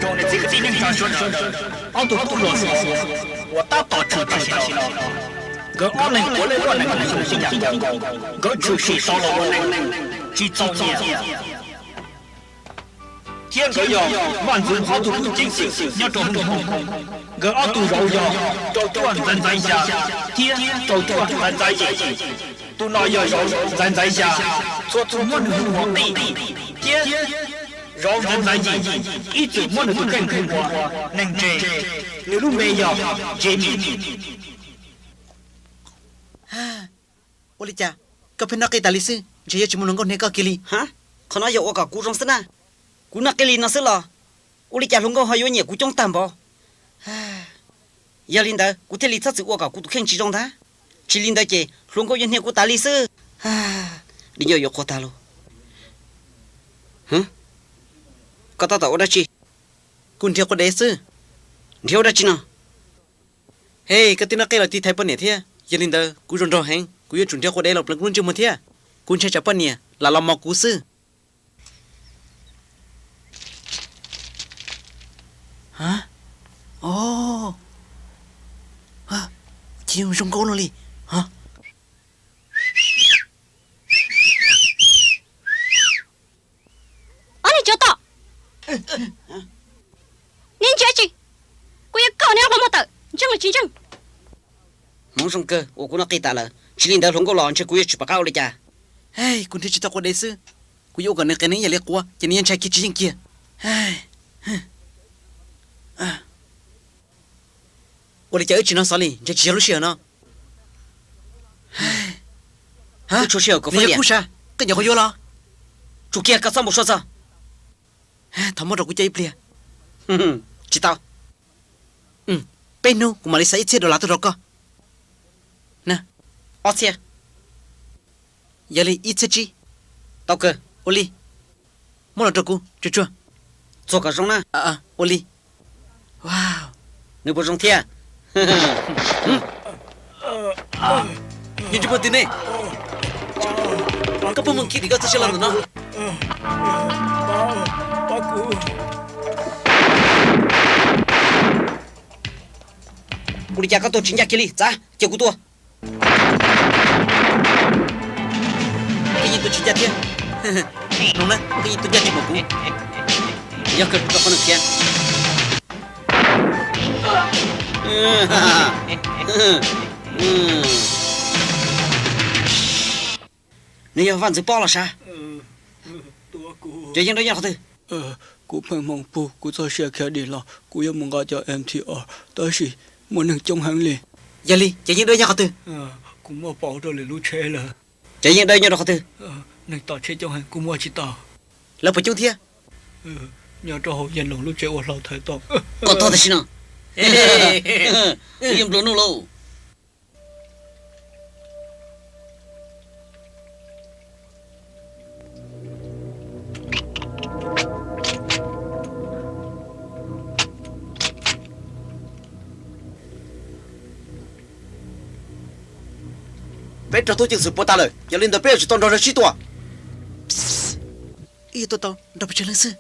Txiv neej tsa suav dlawg, ob tug tub hluas Suav uas tab tom tshwm tam sim no, nkawd ob leeg puav leej muaj neeg xyoo sib ncaim, nkawd tshwm sim tau los ua neeg tsis txaus nyiam, thiab nkawd yog vaj ntxwv ob tug tub ceev xwm nyob rau Hmoob Hoo. Nkawd ob tug zauv yog rau cuaj ntxaiv ntxaiv xya thiab rau cuaj ntxaiv ntxaiv yim. Tus no yog zauv ntxaiv ntxaiv xya, txhua tus muab nws hu ua Qij, thiab zauv ntxaiv ntxaiv yim ib txwm muab nws tus kheej hu ua Neeg Ntse, nws lub npe yog Jamie. Ua li cas koj pheej noj qij tas li xwb, ntshe yuav tsis muaj hluas nkauj hnia koj kiag li. Qhov no yog ua kom kuv zoo xwb na. Kuv noj qij li no xwb los ua li cas hluas nkauj ho yuav nyiam kuv coob tag npaum? Yog li ntawd kuv thiaj li txhob txwm ua kom kuv tus kheej tsis zoo ntag. Tsis li ntawd ces hluas nkauj yuav hnia kuv tas li xwb. Di ncauj yuav qhuav tag lauj. Koj tab tom ua dab tsi? Kuv nrhiav quav dev xwb. Nrhiav ua dab tsi no? Hej, koj twb noj qij los tiv thaiv poj niam thiab, yog li ntawd kuv zoo nraug heev, kuv yuav tsum nrhiav quav dev los pleev kuv lub ntsej muag thiab. Kuv ntshai tsam poj niam lam los mos kuv xwb. Ces zoo nkauj luaj li. Ob niag tsov tom, neb ntsia tsi, kuv yuav kom neb ob hluas muag tawm, ntseeg los tsis ntseeg. Hmoov zoo kawg uas kuv noj qij tas lawm, tsis li ntawd hluas nkauj los ntshe kuv yuav tsis pom qab ua li cas. Hej, kuv nrhiav tsis tau quav dev xwb, kuv yuav ua kom nws qias neeg ib yam li quav ces nws yuav ntshai kiag tsis yeej kiag. Ua li cas wb tsis noj xov li, ntshe tsis yog lub sij hawm no. Nws yog kuv sas, koj nyuam qhuav yuav los? Tsum kiag, koj txhob npau suav txog. Thov muab rau kuv coj ib pliag. Tsis tau. Peb hnub kuv mam li xa ib txhiab dollar tuaj rau koj. Ob txhiab. Yog li ib txhiab tsib. Tau kawg. Ua li. Muab los rau kuv tsuag tsuag. Txuag kom zoo na. Ua li. Nws puas zoo thiab? Yog ntsej muag twg ne? Koj puas muaj kiag tim koj txoj sia los ntawm no? Ua li cas koj tuag tsis ncaj kiag li, txav, cia kuv tua. Koj yeej tua tsis ncaj thiab. Hnov na, koj yeej tua ncaj tsis npaum kuv. Yog kawg rau qhov nws khiav. Nws yog vaj ntxwv pob los sav. Cov yeeb dawb nyob qhov twg? Kuv pheej hmoov pug, kuv txoj sia khiav dim los kuv yuav mus nqa cov M T R, tab sis muaj neeg coob heev li. Yog li cov yeeb dawb nyob qhov twg? Kuv muab pauv rau lwm lub tsheb lawm. Cov yeeb dawb nyob rau qhov twg? Neeg tom tsheb coob heev, kuv muab tsis tau. Lawv puas coob thiab? Nyob rau hauv Yeej Loos lub tsev ua hlau thaiv tau. Koj tog tam sim no. Yeej nplua nuj lauj. Peb raug tub ceev xwm puav tas lawm, yog li ntawd peb yuav tsum tau nrog lawv sib tua. Wb yuav tua tau nrog pes tsawg leej xwb?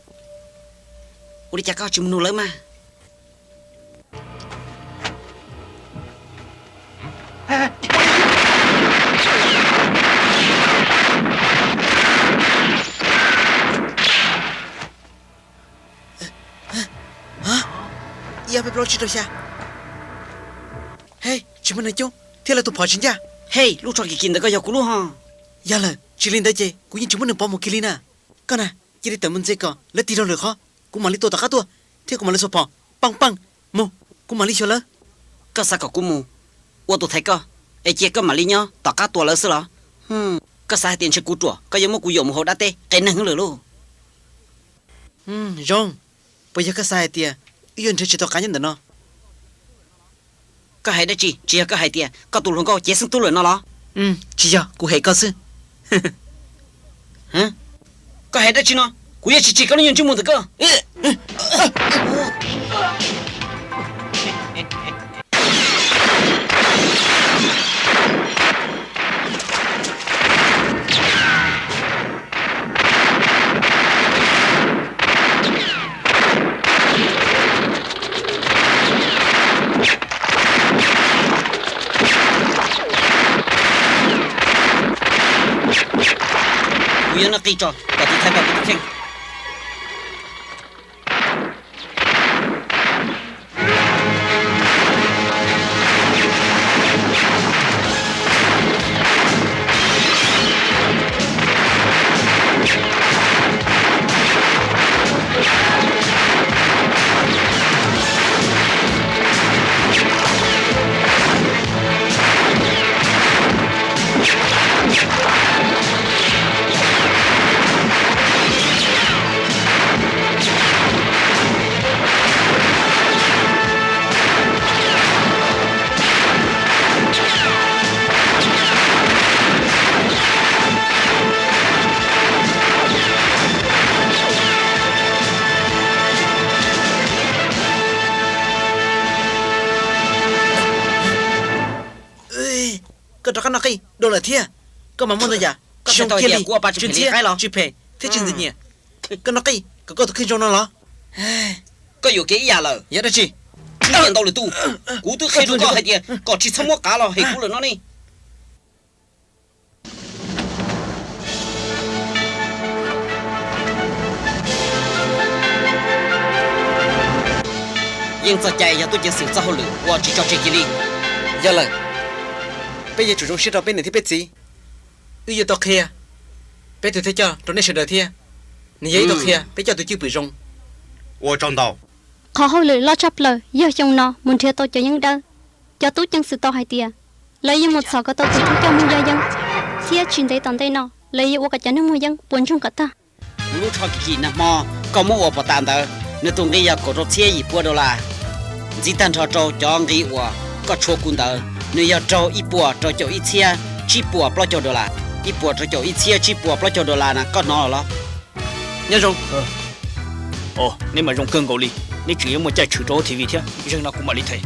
Ua li cas koj tsis mus nug lawv mas? Ib ob peb plaub tsib rau xya. Hej, tsis muaj neeg coob thiab lawv tus phom tsis ncaj. Hej, lub tsho kim kim ntawd koj yog kuv lub ho. Yog lawm, tsis li ntawd ces kuv yeej tsis muab nws pov mus kiag li na. Koj na, cia li tawm mus ntxias kom lawv tig rau lwm qhov, kuv mam li tua tom qab tuaj, thiab kuv mam li xuas phom. Pam pam, mus, kuv mam li xyuas lawv. Koj xav kom kuv mus ua tus thaiv koj, es cia koj mam li nyob tom qab tua lawv xwb los? Koj xav hais tias ntshe kuv ruam koj yuav muab kuv yuam mus hauv dab teb qias neeg lawm lauj? Zoo, puas yog koj xav hais tias wb yuav nrhiav tsis tau qav nyob ntawm no? Koj hais dab tsi? Tsis yog koj hais tias koj tus hluas nkauj cev xeeb tub lawm no los? Tsis yog, kuv hem koj xwb. Koj hais dab tsi no? Kuv yuav tsis tseg koj lub nyuag ntsej muag ntawm koj. Nyob no qi tso kom tiv thaiv tau kuv tus kheej. Koj rov qab noj qij dua lawm thiab. Koj mas muaj ntau yam koj tsis zoo kiag li. Tsis ntxim, tsis phem thiab tsis ntxim nyiam. Koj noj qij kom koj tus kheej zoo no los? Koj yuam kev ib yam lawm. Yog dab tsi? Tsis ntau lwm tus. Kuv twb qhia rau koj hais tias kom tsis txhob muab qav los hem kuv lawm no ne. Yeej txog cai yog tub ceev xwm txoj hauj lwm ua tsis tso tseg kiag li. Yog lawm, peb yuav tsum zoo siab rau peb niam thiab peb txiv. Wb yuav tau qhia peb tus thawj coj rau nej sawv daws thiab. Nws yog ib tug qhia peb coj tus cwj pwm zoo. Ua tsaug ntau. Qhov hauj lwm loj tshaj plaws yog xyoo no mus nrhiav tau cov yeeb dawb. Cov tub ceev xwm tau hais tias lawv yuav mus txhom kom tau tus thawj coj muag yaj yeeb, thiab tsis ntev tom ntej no lawv yuav ua kom cov neeg muag yeeb puas ntsoog kom tag. Kuv lub tsho kim kim nag hmo koj muab ua puas tas ntawd, nws tus nqi yog kaum rau txhiab yim pua dollar. Ntxiv tag nrho rau cov nqi uas koj tshuav kuv ntawd, nws yog raug ib puas rau caum ib txhiab tsib puas plaub caug dollar. Ib puas rau caum ib txhiab tsib puas plaub caug dollar na, koj hnov los? Nyob zoo. Neb mas zoo kawg nkaus li, neb tseem yuav muaj caij tshwm rau hauv T V thiab. Zeeg no kuv mam li them.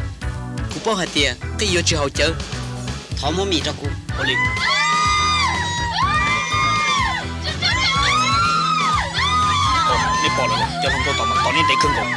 Kuv paub hais tias qij yuav tsis haum cawv. Thov muab mis rau kuv. Ua li. Neb pom lawm, cov hluas nkauj tom mas tos neb ntev kawg nkaus.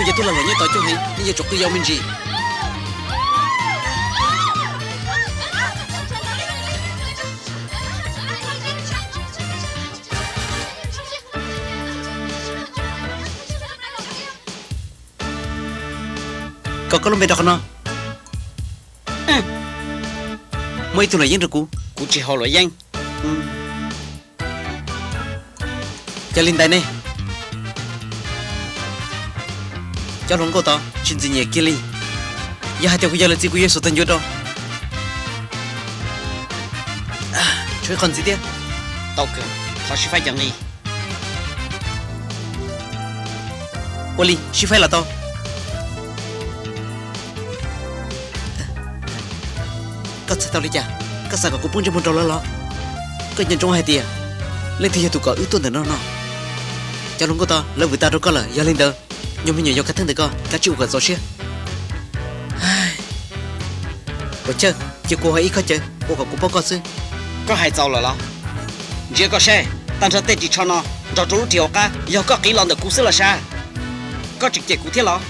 Muaj cov tub lag luam nyob tod coob heev, nej yuav tsum qw yau me ntsis. Kom koj lub npe rau qhov no. Muaj ib tug luam yeeb rau kuv. Kuv tsis haus luam yeeb. Yog li ntawd ne, cov hluas nkauj tod tsis ntxim nyiam kiag li. Yog hais tias kuv yog lawv txiv kuv yuav xuas tag ncuav rau. Tshuav ib qho ntxiv thiab. Tau kawg, thov sib faib cov nqi. Ua li, sib faib los tau. Koj txhais tau li cas? Koj xav kom kuv poob ntsej muag rau lawv los? Koj nco ntsoov hais tias leej twg yog tus kom wb tuaj ntawm no no. Cov hluas nkauj tod lawv vwm tas rau koj lawm, yog li ntawd nyuag me nyuam yaus khwv thawj ntawm koj kav tsij ua kom txaus siab. Ua Chawj, cia kuv hais ib khob cawv ua kom kuv paub koj xwb. Koj hais txaus lawm los? Ntsia koj saib, tag nrho tej ris tsho no nrog rau lub ris hauv qab yog koj qiv los ntawm kuv xwb los sav? Koj tseem cem kuv thiab los?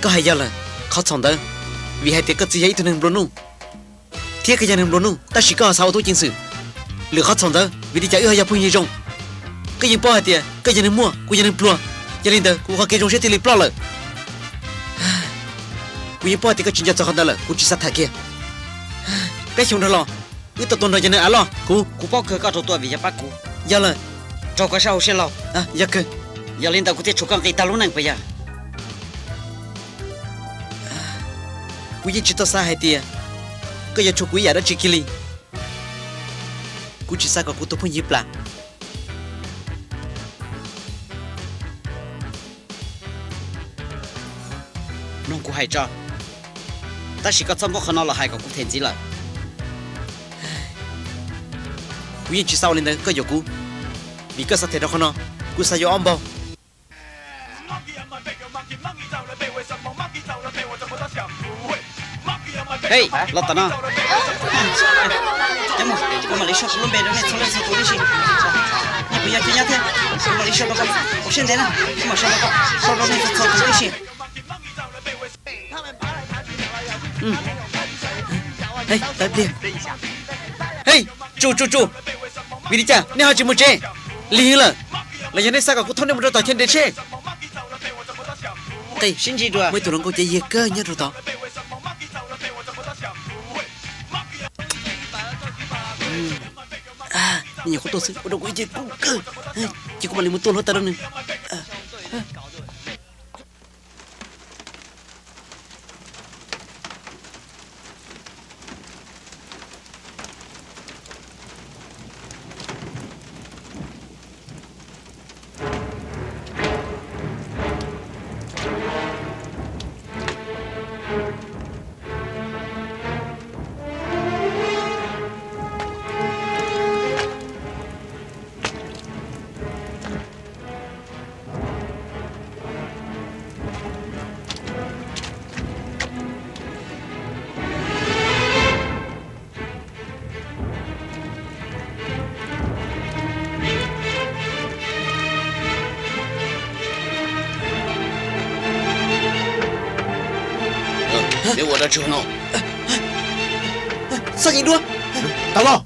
Koj hais yog lawm, qhov txhaum ntawd vim hais tias koj txiv yog ib tug neeg nplua nuj, thiab koj yog neeg nplua nuj tab sis koj ho xav ua tub ceev xwm. Lwm qhov txhaum ntawd vim li cas wb ho yog phooj ywg zoo? Koj yeej paub hais tias koj yog neeg muaj, kuv yog neeg pluag, yog li ntawd kuv qhov kev zoo siab thiaj li ploj lawm. Kuv yeej paub hais tias koj tsis nco txog qhov ntawd lawm, kuv tsis xav tham kiag. Peb xyoo dhau los, wb tau tua nrog cov neeg av loj, kuv. Kuv paub kawg koj raug tua vim yog pab kuv. Yog lawm. Raug koj sab hauv siab laug. Yog kawg. Yog li ntawd kuv thiaj tshuav koj nqis tag lub neej puas yog? Kuv yeej tsis tau xav hais tias koj yuav tshuav kuv ib yam dab tsi kiag li. Kuv tsis xav kom kuv tus phooj ywg plam. Mloog kuv hais tso, tab sis koj txhob muab qhov no los hais kom kuv them ntxiv lawm. Kuv yeej tsis xav ua li ntawd koj yuam kuv, vim koj xav them rau qhov no, kuv xav yuav ob npaug. Hej, los tom no. Cov muam, kuv mam li sau kuv lub npe rau nej txhua leej txhua tus tib si. Nej puas yog cov nyob thiab? Kuv mam li sau rau koj. Ua siab ntev na, kuv mam sau rau koj, sau rau nej txhua tus tib si. Hej, tawm pliag. Hej, tsuj tsuj tsuj, vim li cas nej ho tsis mus tsev? Lig heev lawm. Los yog nej xav kom kuv thauj nej mus rau tom chaw nres tsheb? Qi, sib ntsib dua, muaj ib tug hluas nkauj cev yiag kawg nyob rau tod. Me nyuam qhuav tuaj xwb ua rau kuv ib ce kub kawg, ces kuv mam li mus tua hluav taws rau nws. Peb ua dab tsi no? Xoj Yim Duab, tau los.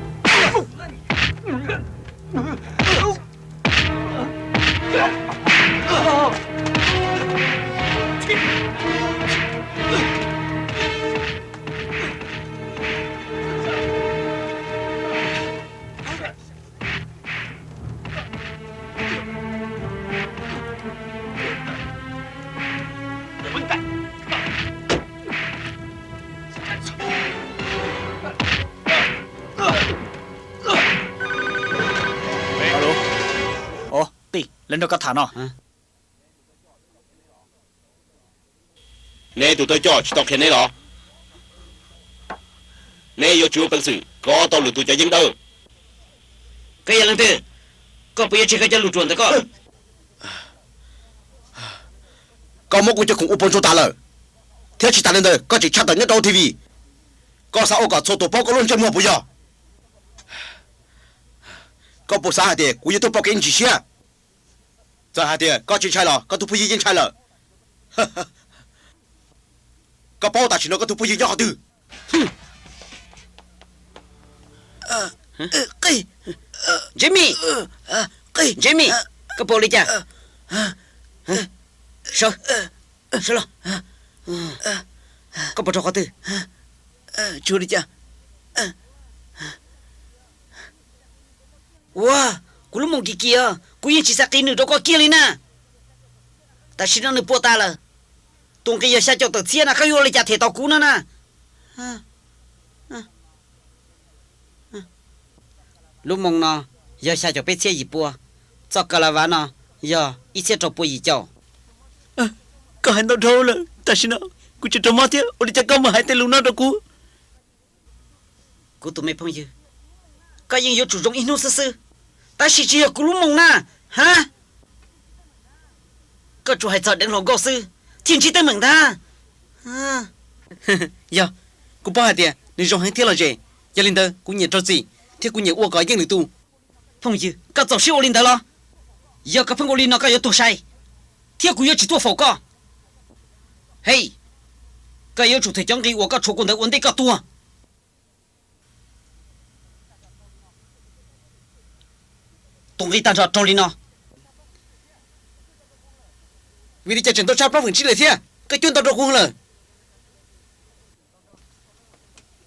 Alo, Qi, lawv nrog koj tham no. Neb tus thawj coj tsis tau qhia neb los? Neb yuav tsum ua peev xwm kom tau lwm tus cov yeeb dawb. Koj yog leej twg? Koj puas yuav tseg koj cov lus ruam ntawm koj? Koj muab kuv cov khoom ua puas ntsuag tas lawm, thiab tsis tas li ntawd koj tseem tshaj tawm nyob rau T V. Koj xav ua kom txhua tus paub koj lub ntsej muag puas yog? Koj puas xav hais tias kuv yuav tuaj pauj kev ntsis siab? Txawm hais tias koj tsis ntshai los koj tus phooj ywg yeej ntshai lawm. Koj paub tam sim no koj tus phooj ywg nyob qhov twg? Jamie! Jamie! Koj puas ua li cas? Sawv, sawv los. Koj puas raug qhov twg? Tsis ua li cas. Ua, kuv lub moos kim kim os, kuv yeej tsis xav qiv nws rau koj kiag li na. Tam sim no nws puas tas lawm. Tus nqi yog xya caum tawm txhiab na, koj yuav ua li cas them tau kuv no na? Lub moos no yog xya caum peb txhiab yim pua, txoj ka la vav no yog ib txhiab rau pua yim caum. Koj hais ntau dhau lawm, tam sim no kuv tseem raug mob thiab, ua li cas koj mam hais tej lus no rau kuv? Kuv tus me phooj ywg, koj yeej yuav tsum zoo ib hnub xwb xwb, tab sis tsis yog kuv lub moos na, ha? Koj tsuas hais txog deev hluas nkauj xwb thiaj ntsib teeb meem ntag. Yog, kuv paub hais tias nws zoo heev thiab lom zem, yog li ntawd kuv nyiam rau txim thiab kuv nyiam ua kom yeej nws tus. Phooj ywg, koj txaus siab ua li ntawd los? Yog koj pheej ua li no koj yuav tuag sai, thiab kuv yuav tsis tuaj faus koj. Hej, koj yuav tsum them cov nqi uas koj tshuav kuv ntawd ua ntej koj tuag. Tus nqi tag nrho raug li no. Vim li cas tseem ntau tshaj plaub feem tsib lawm thiab? Koj cuab ntau rau kuv lawm.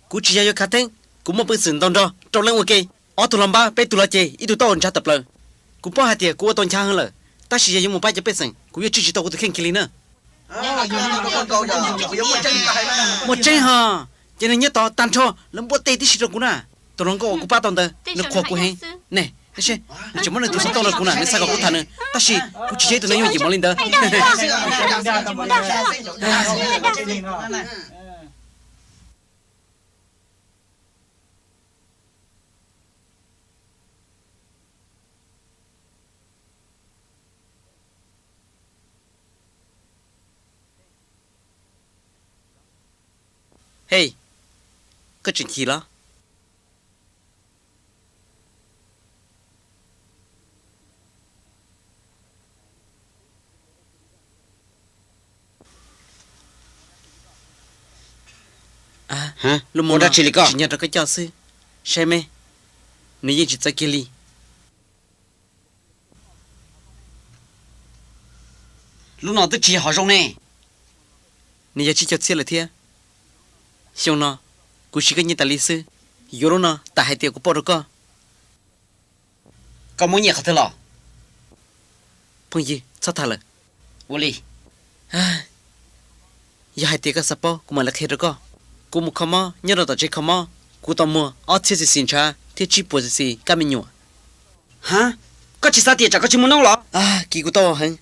Kuv tsis yog yuav khav theeb, kuv muaj peev xwm ntaus nrog rau leej ua ke. Ob tug los npab, peb tug los ceg, ib tug tau ntshav tawm plaws. Kuv paub hais tias kuv ua tau nchav heev lawm, tab sis yog yuav mus pab cov pej xeem, kuv yuav tswj tsis tau kuv tus kheej kiag li na. Muaj tseeb ho, ces nws nyob tod tag nrho lawv npuaj teb tib si rau kuv na. Tus hluas nkauj uas kuv pab tau ntawd nws qhuas kuv heev. Ne, nws tseem muab nws tus xov tooj rau kuv na, nws xav kom kuv tham nws, tab sis kuv tsis yog ib tug neeg yooj yim npaum li ntawd. Hej, Koj tseem chim los? Lub moo no tsis nyob rau koj coj xwb, saib me, nws yeej tsis txawv kiag li. Lub no twb tsis yog hom zoo ne. Nws yog tsib caug txhiab lawm thiab. Xyoo no kuv siv koj nyiaj tas li xwb. Yuav lub no tas hais tias kuv pauj rau koj. Koj muab nyiaj qhov twg los? Phooj ywg, txhob tham lawm. Ua li. Yog hais tias koj xav paub kuv mam li qhia rau koj. Kuv mus kho mob nyob rau tom tsev kho mob, kuv tau muag ob txhiab xis xis ntshav thiab tsib puas xis xis kab me nyuam. Ha, koj tsis xav tias tsam koj tsis muaj noob los? Kiv kuv tau heev.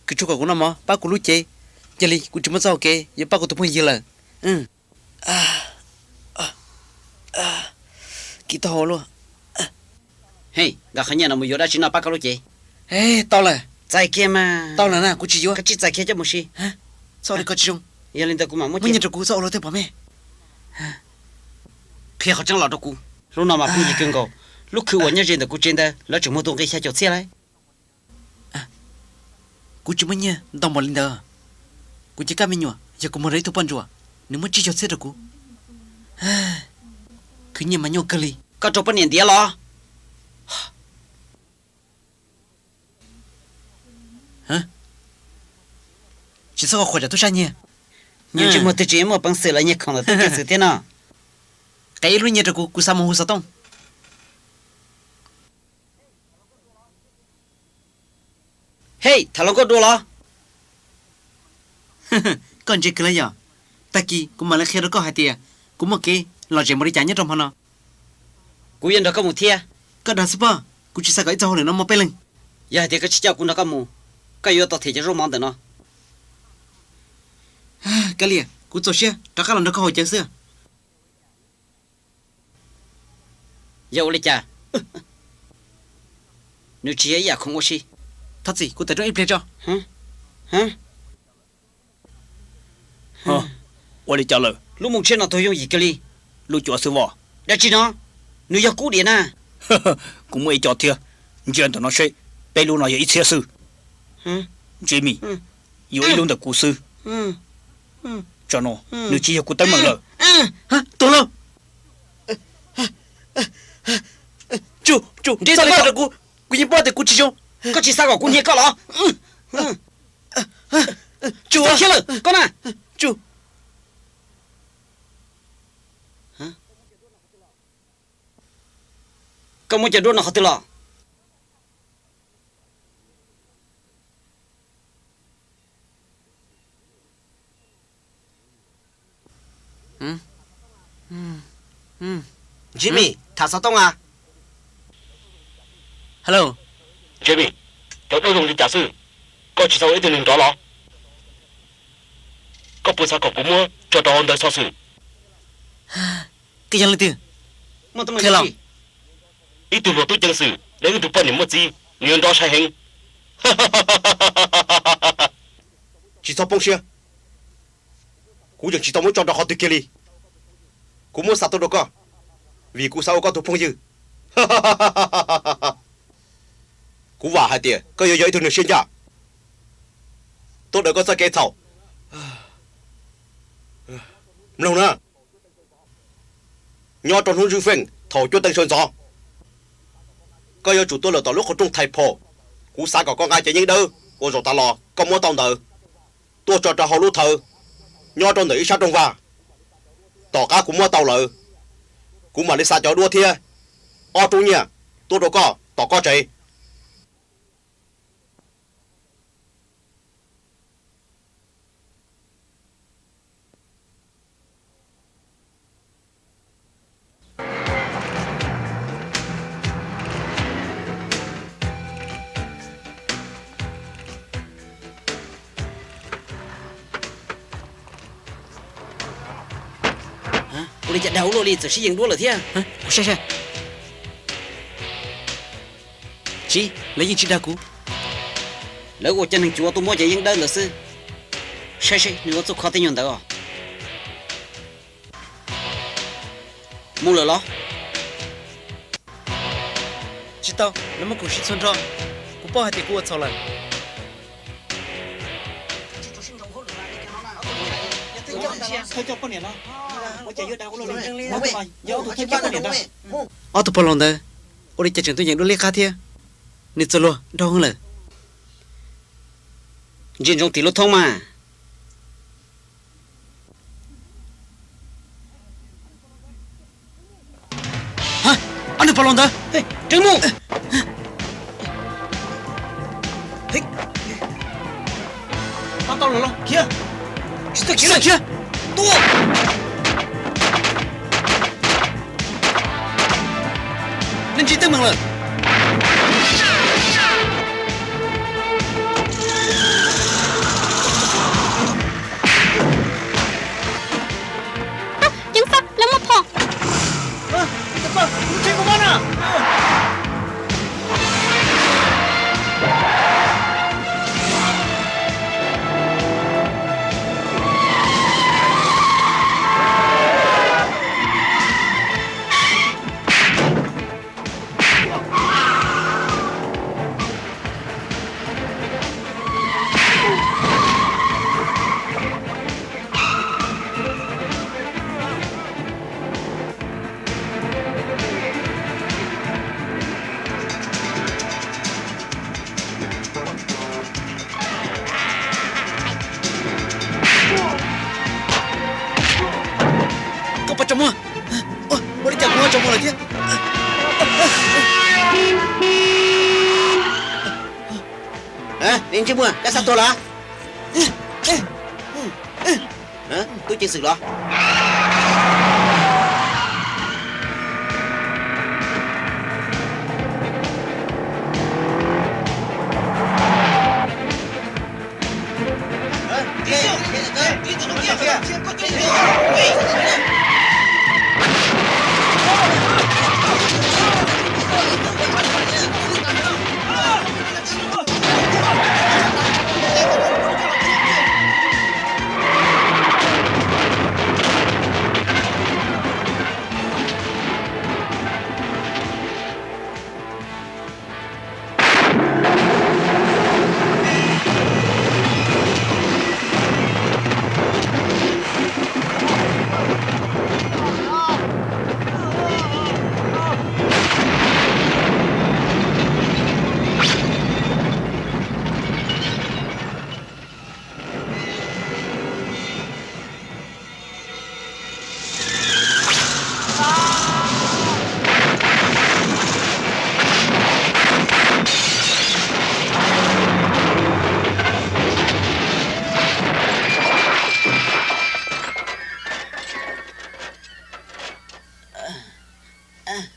Kws tsuas kom kuv noj mov pab kuv lub cev, yog li kuv tsis muaj txoj hau kev yuav pab kuv tus phooj ywg lawm. Kiv tau hau luaj. Hej, nkag qhov nyiaj no mus yuav dab tsi noj pab koj lub cev. Tau lawm. Txais kiag mas. Tau lawm na, kuv tsis yuav. Koj tsis txais kiag coj mus siv. Txhob ua li koj tsis zoo. Yog li ntawd kuv mam muab nyiaj rau kuv txhob ua luag tej pom me. Qhia qhov tseeb los rau kuv. Lub no mas phooj ywg kawg nkaus. Lub khw uas nyob ze ntawm kuv tsev ntawd lawv tseem muag tus nqi xya caum txhiab lawm. Kuv tsis muaj nyiaj ntau npaum li ntawd. Kuv cov kab me nyuam yog kuv muag rau ib tug poj ntsuam, nws muab tsib caug txhiab rau kuv. Khwv nyiaj mas nyuaj kawg li. Koj raug poj niam ntiav los? Tsis txhob khuam tsam tub sab nyiag. Nyiag ntsej muag twg tseem muaj peev xwm los nyiag khoom ntawm tub ceev xwm thiab no. Qe ib lub nyiaj rau kuv, kuv xav mus hu xov tooj. Hej, tham hluas nkauj dua los? Koj ntse kawg li yom. Tag kis kuv mam li qhia rau koj hais tias kuv muaj kev lom zem npaum li cas nyob rau hmo no. Kuv yuav nrog koj mus thiab. Koj dag xwb pob, kuv tsis xav kom ib txoj hauj lwm no muaj peb leeg. Yog hais tias koj tsis coj kuv nrog koj mus, koj yuav tau them cov zaub mov ntawm no. Kav liam, kuv txaus siab rov qab los nrog koj haus cawv xwb. Yog ua li cas? Nws tsis yog ib yam khoom ua si. Thov txim, kuv tawm rooj ib pliag tso. Ua li cas lawm? Lub moos tshiab no tuag yooj yim kiag li. Lub cuav xwb vos. Dab tsi no? Nws yog kub diam na. Kuv muaj ib co thiab. Ntsia ntawm no seb, peb lub no yog ib txhiab xwb. Jimmy, yuav ib lub ntawm kuv xwb. Tsam no nws tsis yog kuv teeb meem lawm. Tuag lawm. Tsuj, tsuj, txhob li rau kuv, kuv yeej paub tias kuv tsis zoo. Koj tsis xav kom kuv hnia koj los? Tsuj, koj na. Tsuj. Koj muab cov duab no qhov twg los? Jimmy, tham xov tooj a. Hello. Jimmy, cov duab zoo li cas xwb? Koj tsis xav ua ib tug neeg nrov los? Koj puas xav kom kuv muab tso rau hauv ntawv xov xwm? Koj yog leej twg? Qhia los. Ib tug hluas tub ceev xwm, nws ib tug poj niam muaj txiv, nws yuav nrov sai heev. Tsis txhob poob siab. Kuv yeej tsis tau muab tso rau qhov twg kiag li. Kuv muab xa tuaj rau koj, vim kuv xav ua koj tus phooj ywg. Kuv vam hais tias koj yuav yog ib tug neeg siab ncaj, tuaj daws koj txoj kev txhaum. Mloog na, nyob rau hnub zwj feej thaum cuab teev sawv ntxov, koj yuav tsum tuaj lawm tom lub qhov rooj thais phom. Kuv xav kom koj nqa cov yeeb dawb uas zaum tas los koj muab tau ntawd tuaj tso rau hauv lub thawv nyob rau ntawm ib sab rooj vag. Tom qab kuv muab tau lawm, kuv mam li xa cov duab thiab ob rub nyiaj tuaj rau koj tom koj tsev. Ua li cas dag ua luaj li, txawm sib yees duab lawm thiab. Kuv saib saib. Tsis, lawv yeej tsis dag kuv. Lawv ua cov neeg cuav tuaj muab cov yeeb dawb ntawd xwb. Saib seb nws ua txuj kho tej nyuag ntawd os. Mus lawm los? Tsis tau, nws muab kuv sib txhua nrho. Kuv paub hais tias kuv ua txhaum lawm. Ob tug pog laus ntawd, ua li cas tseem tuaj nyeem duab liab qab thiab? Nws txawj luag nraug heev lawm. Ntsia ntsoov tim lub thoob mas. Ob niag pog laus ntawd, Reev mus! Tau los los, khiav! Tsis txhob khiav, khiav! Tuaj! Nej ntsib teeb meem lawm. Ceev faj, lawv muab phom. Koj puas tsaus muag? Ua li cas kuv ho tsaus muag lawm thiab? Ntsej muag, koj xav tuag los? Tub ceev xwm los?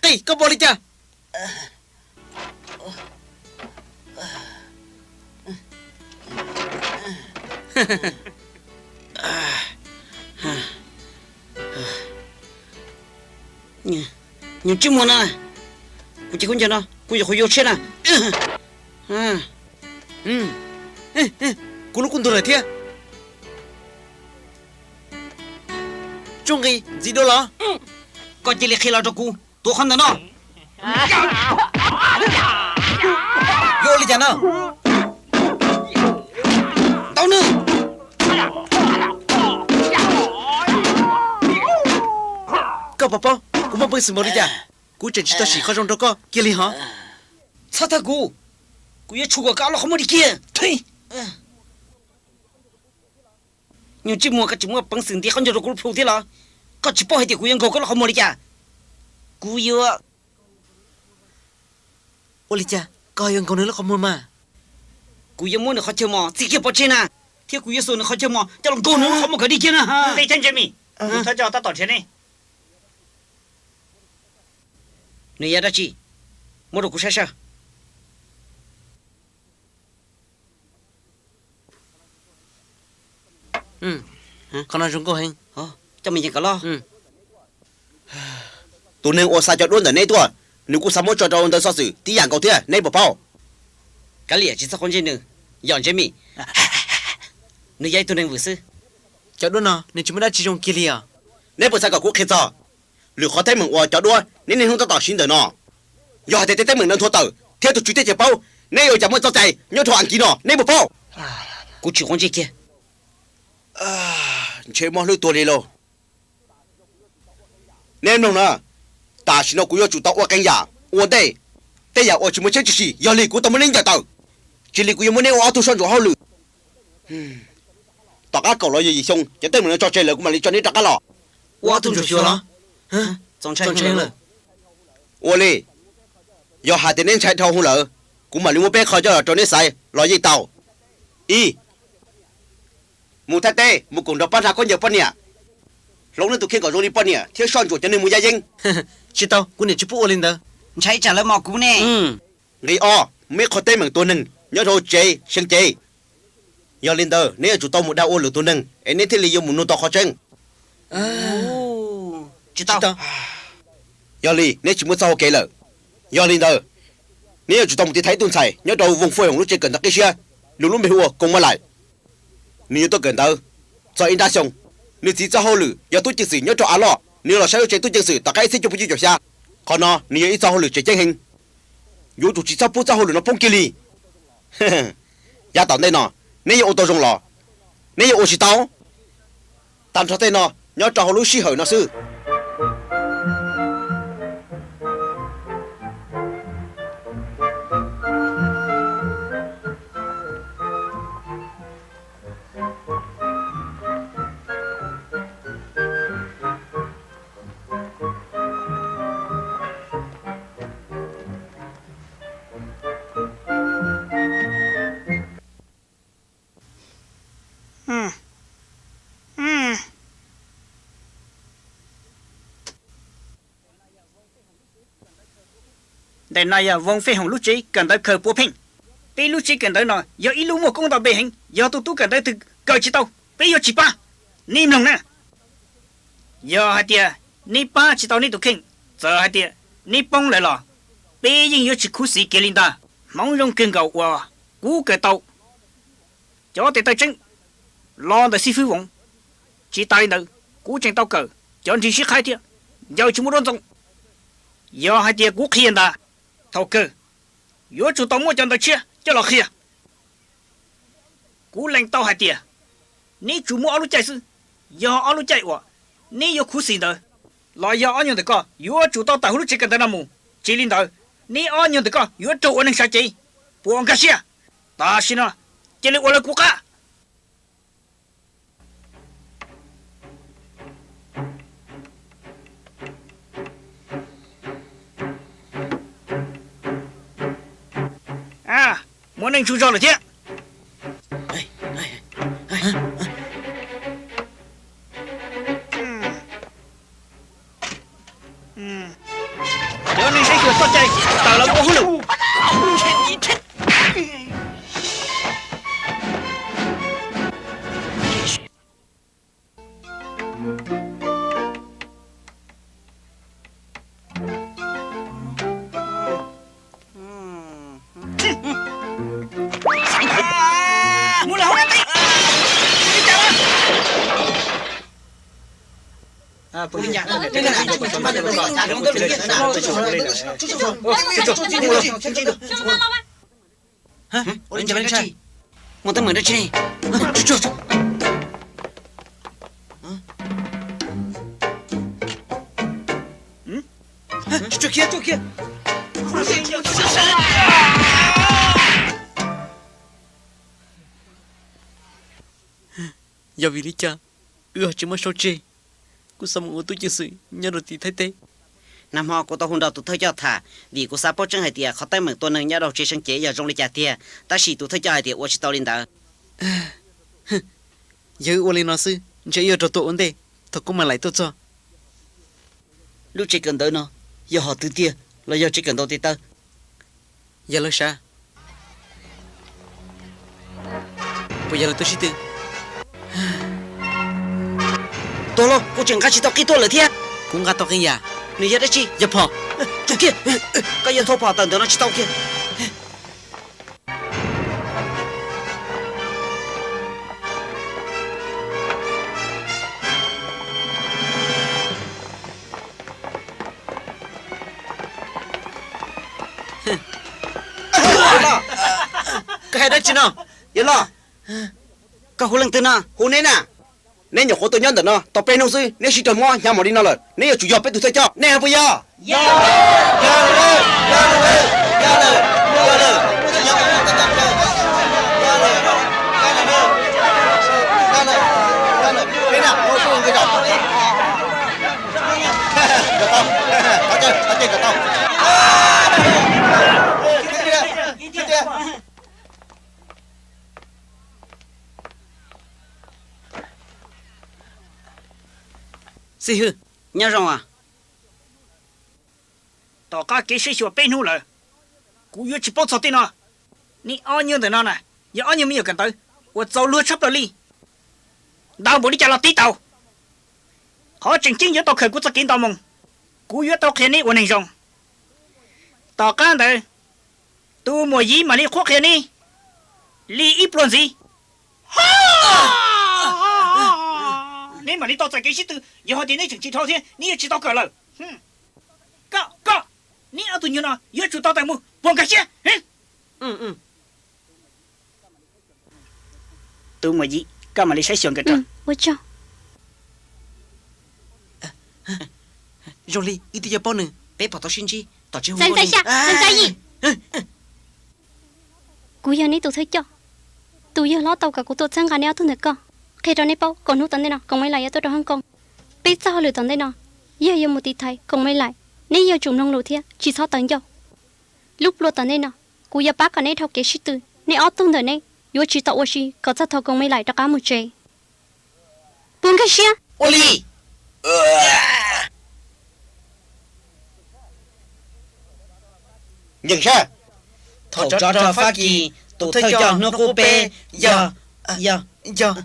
Qis, koj npaum li cas? Nyuag ntsej muag no, kuv ces kuv nco no, kuv yuav qhuav yuav tshiab na. Kuv lub kuj ntug lawm thiab. Tsooj nqi ntxiv dua los? Koj cia li qhia los rau kuv, tuav qhov ntawm no. Yuav ua li cas no? Ntaus nws! Koj puas paub kuv muaj peev xwm npaum li cas? Kuv tseem tsis tau sim qhov zoo rau koj kiag li hos. Txhob thab kuv, kuv yuav tsum kom koj ob lub qhov muag dim kiag. Nyuag ntsej muag, koj tseem muaj peev xwm nti qhov ncauj rau kuv lub plhu thiab los? Koj tsis paub hais tias kuv yuav nkaug koj lub qhov muag li cas? Kuv yuav... Ua li cas koj yuav nkaug nws lub qhov muag mas? Kuv yuav muab nws qhov chaw mos txi kiag pov tseg na, thiab kuv yuav xuas nws qhov chaw mos coj los nkaug nws lub qhov muag kom dim kiag na. Tej cab ntse mis, kuv thov coj tab tom nrhiav nej. Nws yog dab tsi? Muab rau kuv saib saib. Qhov no zoo nkauj heev. Coj mus yees kom loj. Tus neeg uas xa cov duab ntawm neb tuaj, nws kuj xav muab tso rau ntawv xov xwm tib yam nkaus thiab, neb puas paub? Kav liam, tsis txhob quav ntsej nws, yog Jamie. Nws yog ib tug neeg vwm xwb. Cov duab no nws tsis muaj dab tsi zoo kiag li os. Neb puas xav kom kuv qhia txog? Lwm qhov teeb meem uas cov duab neb niaj hnub tab tom siv ntawm no, yog hais tias tej teeb meem no nthuav tawm thiab tus tswv teb chaws paub, neb yuav cas muaj txoj cai nyob rau Askiv no, neb puas paub? Kuv tsis quav ntsej kiag. Ntshe mob hlwb tuag li lauj. Neb mloog na, tam sim no kuv yuav tsum tau ua qee yam ua ntej. Tej yam uas tsis muaj tseeb tsis sim, yog li kuv tau muab neb ncaws tawm. Tsis li kuv yuav muab neb ua ob tug soj ntsuam hauj lwm. Tom qab kaum los yog yim xyoo, cov teeb meem no tso tseg lawm kuv mam li tso neb rov qab los. Ua ob tug ntsuag xyuas los? Txaus ntshai lawm. Ua li, yog hais tias neb ntshai dhau hwv lawm, kuv mam li muab peb qho coj los rau neb xaiv los yeej tau. Ib, mus Thaib teb mus koom nrog pab hnav khaub ncaws poj niam, hloov neb tus kheej kom zoo li poj niam thiab soj ntsuam cov neeg mus yaj yeeb. Tsis tau, kuv niam tsis pub ua li ntawd. Ntshai tsam lawv mos kuv ne. Nqe ob, muaj ib qho teeb meem tua neeg nyob rau hauv tsev xyeev cev. Yog li ntawd neb yuav tsum tau mus dag ua lwm tus neeg es neb thiaj li yuav mus nug tau qhov tseeb. Yog li neb tsis muaj txoj hau kev lawm. Yog li ntawd, neb yuav tsum tau mus tiv thaiv ib tug ntxhais nyob rau Voos Fej Hoom lub tsev kawm ntawv qib siab, nws lub npe hu ua Koos Maj Laim. Nws yuav tuaj kawm ntawv txog ib nrab xyoo. Nws txiv txoj hauj lwm yog tub ceev xwm nyob rau Av Loj, nws los saib lub tsev tub ceev xwm tom qab ib txhiab cuaj pua cuaj caum xya. Qhov no nws yog ib txoj hauj lwm tseem ceeb heev. Yuav tsum tsis txhob pub txoj hauj lwm no poob kiag li. Yav tom ntej no, neb yuav ua tau zoo los neb yuav ua tsis tau. Tag nrho tej no nyob rau hauv lub sij hawm no xwb. Ntawm no yog Voos Fej Hoom lub tsev kawm ntawv khaws puav pheej. Peb lub tsev kawm ntawv no yog ib lub muaj koob nto npe heev, yog tus tub kawm ntawv twg kawm tsis tau, peb yuav tsis pab. Nej mloog na, yog hais tias neb pab tsis tau neb tus kheej, txawm hais tias neb poob lawm los peb yeej yuav tsis khuv xim kiag li ntag. Hmoov zoo kawg nkaus uas kuv kawm tau cov tes taw tseeb los ntawm xib fwb Voos. Tsis tas li ntawd, kuv tseem tau kawm cov nrig sib qhaib thiab, ncaws tsis muaj duab ntxoo. Yog hais tias kuv qhia ntag, thaum kawg yuav tsum tau muab cov ntawv tshiab coj los qhia. Kuv lees tau hais tias neb tsuas muaj ob lub caij xwb, yog ob lub caij uas neb yuav khuv xim ntawd, los yog ob nyuag ntawm koj yuav tsum tau tawm hauv lub tsev kawm ntawv no mus. Tsis li ntawd, neb ob nyuag ntawm koj yuav raug ua neeg sab cev, puas nkag siab? Tam sim no cia li ua raws kuv qab. Muaj neeg tsaug zog lawm thiab. Cov neeg saib xyuas txoj cai, tawm los ua hauj lwm. Muaj teeb meem dab tsi? Yog vim li cas wb ho tsis muaj sau tseg? Kuv xav mus ua tub ceev xwm nyob rau tim Thaib teb. Nag hmo kuv tau hu nrog tus thawj coj tham, vim kuv xav paub tseeb hais tias qhov teeb meem tua neeg nyob rau tsev seev cev yog zoo li cas tiag, tab sis tus thawj coj hais tias ua tsis tau li ntawd. Yog wb ua li no xwb ntshe wb yuav raug tua ua ntej thaum Koob Mas Laim tuaj txog. Lub tsev kawm ntawv no yog hom twg tiag los yog tsev kawm ntawv tes taw? Yog lawv sav. Puas yog lawv tuaj sib tw? Tuag lauj, kuv tseem nqa tsis tau qib tuaj lawm thiab. Kuv nqa tau qee yam. Nws yog dab tsi? Yog phom. Tsum kiag, koj yuav thau phom tawm ntawm no tsis tau kiag. Koj hais dab tsi no? Yawg loj, koj hu leej twg no? Hu neb na. Neb nyuam qhuav tuaj nyob ntawm no tau peb hnub xwb, neb sib raug mob hnyav npaum li no lawm, neb yuav tsum yog peb tus thawj coj, nej puas yog? Xib hwb, nyob zoo. Tom qab kev sib xyuas peb hnub lawm, kuv yuav tsis paub txog tej no. Neb ob nyuag ntawm no na, yog ob nyuag me nyuam kawm ntawv uas txaus luag tshaj plaws li. Ntau npaum li cas los tib tau. Qhov tseem ceeb yuav tau khaws kuv txoj kev nto moo. Kuv yuav tau qhia neb ua neeg zoo. Tom qab ntawd, tus muam Yiv mam li qhuab qhia neb li ib pluag ntxiv. Neb mam li tau txais kev sib tw. Yog hais tias neb tseem tsis dhau thiab, neb yuav tsis tau kawm lawm. Koj, koj, neb ob tug nyuag no yuav tsum tau tawm mus puag nkag siab. Tus muam Yiv, koj mam li saib xyuas nkawd. Zoo li wb twb yuav paub nws, peb puas tau sib ntsib tom tsev hu. Kuv yog neb tus thawj coj, tus yawg hlob tau kom kuv tuaj txhawb nqa neb ob tug ntawm ko, qhia rau neb paub kom hnub tom ntej no Koos Mev Lais yuav tuaj rau Hong Kong. Peb txoj hauj lwm tom ntej no yog yuav mus tiv thaiv Koos Mev Lais, neb yuav tsum mloog lus thiab tsis txhob tawv ncauj. Lub pluag tom ntej no, kuv yuav pab kom neb dhau kev sib tw, neb ob tug ntawm neb yuav tsis tau ua si kom txog thaum Koos Mev Lais rov qab mus tsev. Puas nkag siab? Ua li. Nyeem saib. Thaum tsov rog Fab Kis tus thawj coj hnub qub peb yog, yog, yog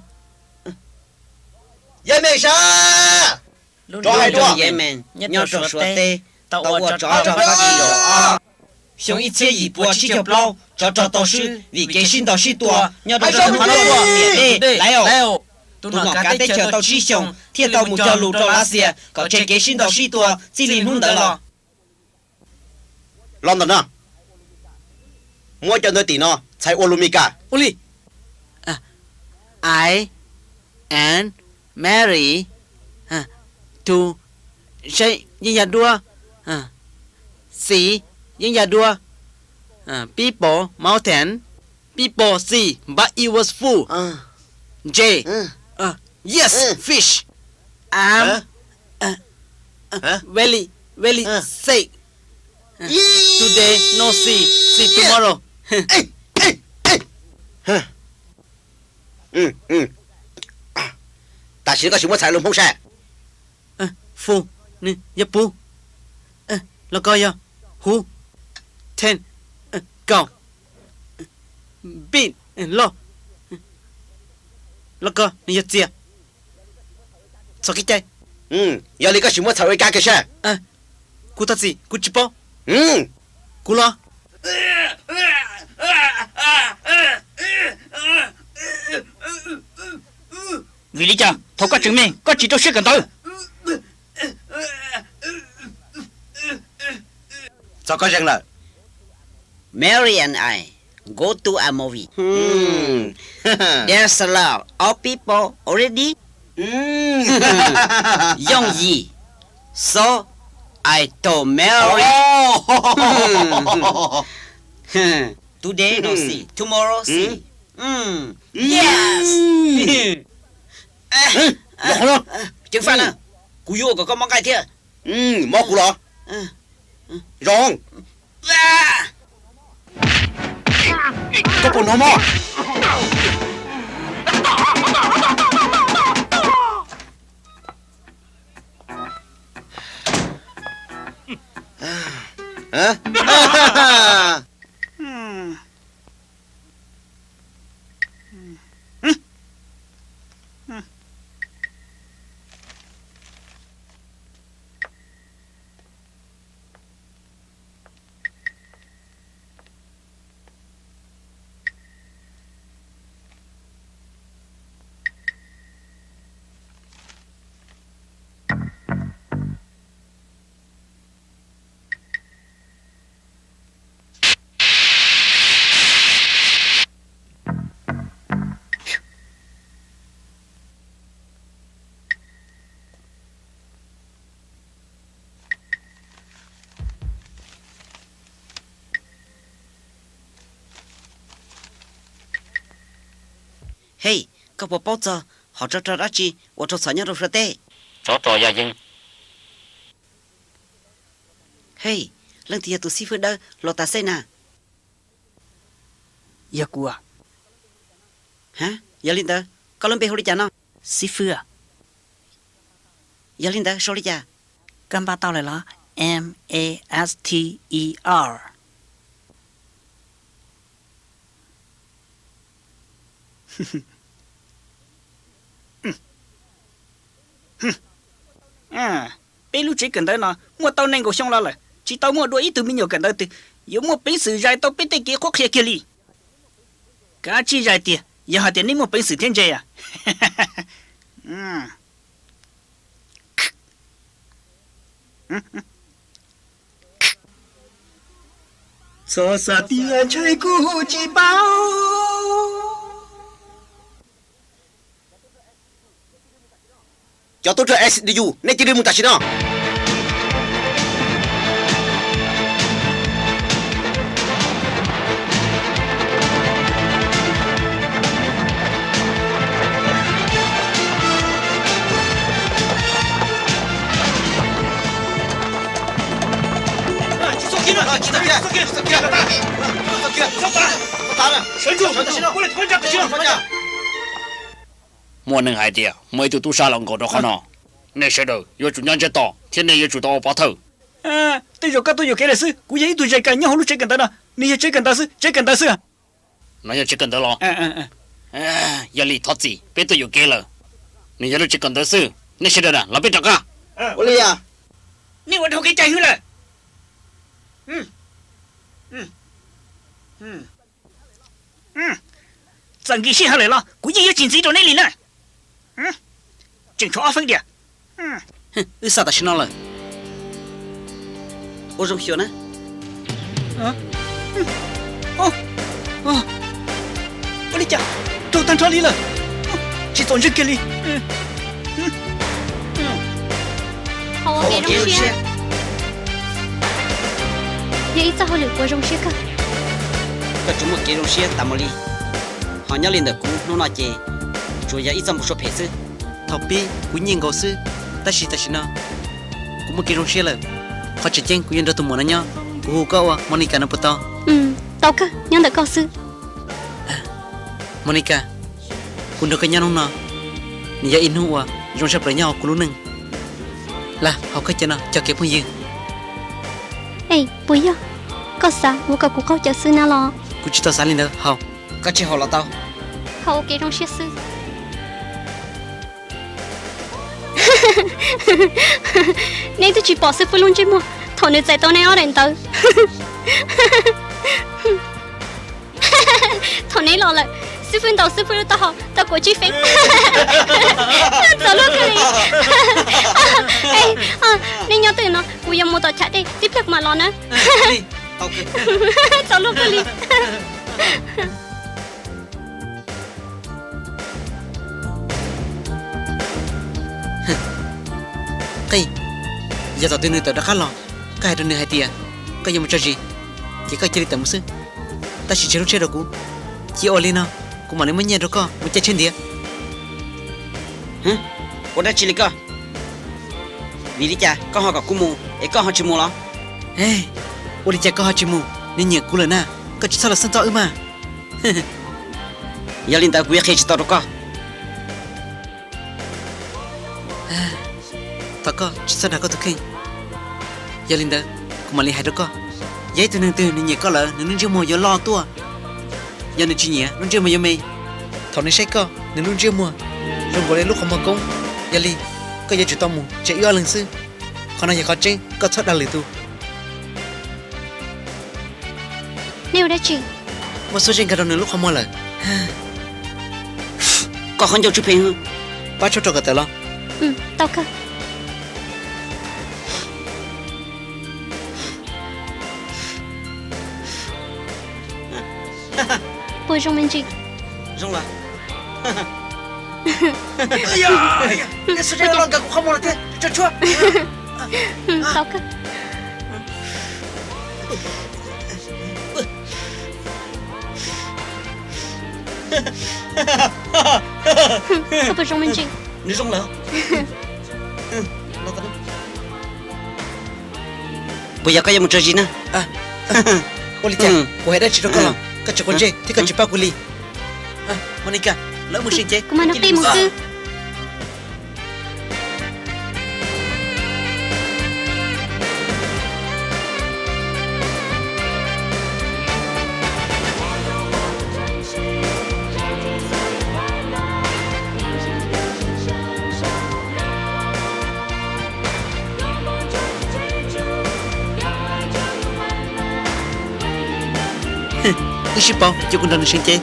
Yeej Meej Sab, rov hais dua. Yeej Meej nyob rau Suav teb tau ua tsov rog Fab Kis zaum ob. Xyoo ib txhiab yim pua tsib caug plaub, tsov rog tau swb vim kev sib ntaus sib tua nyob rau Laiv Aum. Tus nom kav teb chaws tau tsib xyoos thiaj tau mus cog lus rau Lav Xias kom tseg kev sib ntaus sib tua txij li hnub ntawd los. Los ntawm no, muab cov ntawv tim no txhais ua lus Mes Kas. Ua li. I am married to, yeej yog duab, see, yeej yog duab, people, mountain, people, sea, but it was full, J, yes, fish, I'm very, very sick, today no sea, see tomorrow. Tam sim no koj sim muab txhais lus Hmoob saib. Full, nws yog puv. Los ko yog huv. Ten, kaum. Big, loj. Los ko nws yog txias. Txog kev cai. Yog li koj sim muab txhais ua ib kab kiag saib. Kuv thov txim, kuv tsis paub. Kuv los. Vim li cas thaum koj tseem me koj tsis rau siab kawm ntawv? Txog koj zeeg lawm. Mary and I go to a movie. There's a lot of people already. Yooj Yim. So I told Mary. Today no see, tomorrow see. Yes. Ceev faj na, kuv yuav ua kom koj mob nqaij thiab. Mob kuv los? Zoo. Koj puas hnov mob? Hej, koj puas paub txog qhov tsov rog dab tsi uas raug txhom nyob rau Suav teb? Tsov rog yaj yeeb. Hej, leej twg yog tus xib fwb dawb hluas tas xej na? Yog kuv. Ha, yog li ntawd koj lub npe hu li cas no? Xib fwb. Yog li ntawd sau li cas? Koj npaj tau lawm los? M A S T E R. Peb lub tsev kawm ntawv no muaj tau nees nkaum xyoo los lawm, tsis tau muaj dua ib tug me nyuam kawm ntawv twg. Yuav muaj peev xwm zais tau peb tej kev qhuab qhia kiag li. Kav tsij zais tiag, yog hais tias nej muaj peev xwm thiab ntse. Txhob xav tias ntshai kuv tsis paub. Cov tub rog S D U, nej cia li mus tam sim no. Muaj neeg hais tias muaj ib tug tub sab los nkaum rau qhov no. Nej sawv daws yuav tsum nyob ntsiag to thiab nej yuav tsum tau ua pov thawj. Tej zaum koj tuaj yuam kev lawm xwb, kuv yog ib tug zais kawm nyob hauv lub tsev kawm ntawv no, nws yog tsev kawm ntawv xwb, tsev kawm ntawv xwb. No yog tsev kawm ntawv los? Yog li thov txim, peb tuaj yuam kev lawm. Nws yog lub tsev kawm ntawv xwb, nej sawv daws na los peb rov qab. Ua li, nej ua dhau kev cai hwv lawm. Txawm nkim sij hawm lawm los kuv yeej yuav tsis ntxiv rau neb li na. Tseem tshuav ob feeb diam. Wb xa tam sim no lawm. Ua zoo xyuas na. Ua li cas raug tag nrho li lawm, tsis txaus ntseeg kiag li. Qhov ua kev zoo siab yog ib txoj hauj lwm uas zoo siab kawg. Koj tsuas muaj kev zoo siab tas mus li, ho nyob li ntawm kuv hnub no ces tsuas yog ib txoj npau suav phem xwb. Thaum pib kuv nyiaj nkaus xwb, tab sis tam sim no kuv muaj kev zoo siab lawm. Qhov tseem ceeb kuv yuav nrog tus muam no nyob, kuv hu koj ua Monica no puas tau? Tau kawg, nyob ntawm koj xwb. Monica, kuv nrog koj nyob hnub no, nws yog ib hnub uas zoo tshaj plaws nyob hauv kuv lub neej. Lam haus koj cov no cog kev phooj ywg. Es puas yog koj xav ua kom kuv qaug cawv xwb na los? Kuv tsis tau xav li ntawd, haus. Koj tsis haus los tau. Haus ua kev zoo siab xwb. Neb twb tsis pom xib fwb lub ntsej muag thaum nws txais tau nej ob daim ntawv. Thaum neb los lawm, xib fwb ntaus xib fwb lub taub hau tau kaum tsib feeb. Txaus luag kawg li. Neb nyob twj ywm no, kuv yuav mus tom chav dej, tib pliag kuv mam los na. Txaus luag kawg li. Qij, yog thaum twg nws tawm rov qab los, koj hais rau nws hais tias koj yuav mus tso zis, ces koj cia li tawm mus xwb. Tab sis tseg lub tsheb rau kuv, cia ua li no kuv mam li muab nyiaj rau koj mus caij tsheb ntiav. Ua dab tsi li koj? Vim li cas koj ho kom kuv mus es koj ho tsis mus los? Ua li cas koj ho tsis mus? Nws nyiam kuv lawm na, koj tsis txhob los xeeb txob wb mas. Yog li ntawd kuv yuav qhia tsis tau rau koj. Thov koj tsis txhob dag koj tus kheej. Yog li ntawd, kuv mam li hais rau koj, yog ib tug neeg twg nws nyiam koj lawm nws lub ntsej muag yuav loj tuaj. Yog nws tsis nyiam lub ntsej muag yuav me. Thaum nws saib koj nws lub ntsej muag zoo nkaus li lub qhov muag koob. Yog li, koj yuav tsum tau mus tseg wb ob leeg xwb. Qhov no yog qhov tseeb, koj txhob dag lwm tus. Nej ua dab tsi? Muaj xub zej nkag rau nws lub qhov muag lawm. Koj qhov ncauj tsw pheej. Pab tshuab rau kom tawm los. Tau kawg. Puas zoo me ntsis? Zoo lawm. Xub zej los nkag kuv qhov muag lawm thiab, tso tshuab. Tau kawg. Koj puas zoo me ntsis? Nws zoo lawm. Puas yog koj yuav mus tso zis na? Ua li cas kuv hais dab tsi rau koj los koj tsis quav ntsej thiab koj tsis pab kuv li? Monica, lawv mus sib nce, kuv mas nws qij mus xwb. Wb sib paub, cia kuv nrog nws sib nce.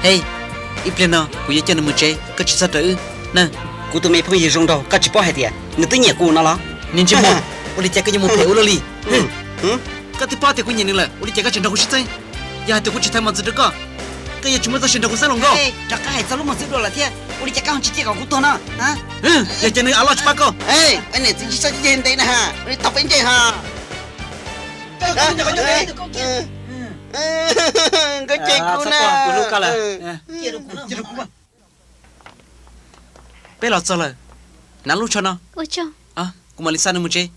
Hej, ib pliag no kuv yuav coj nws mus tsev, koj tsis txhob rawm wb na. Kuv tus me phooj ywg zoo nraug, koj tsis paub hais tias nws twb nyiam kuv no los? Niag ntsej muag, ua li cas koj yuav mus phem ua luaj li? Koj twb paub tias kuv nyiam nws lawm, ua li cas koj tseem nrog kuv sib txeeb? Yog hais tias kuv tsis thaiv mos txwv rau koj, koj yuav tsis muaj txoj sia nrog kuv xeeb los nkauj. Rov qab hais txog lub mos txwv dua lawm thiab, ua li cas koj ho tsis cia kom kuv tuag no? Yog ces nws av loj tsis pab koj. Niam txiv tsis txhob ntev na, tau peb ntsej ha. Nkauj ces kuv na. Peb los txog lawm, hnav lub tsho no, kuv mam li xa nws mus tsev.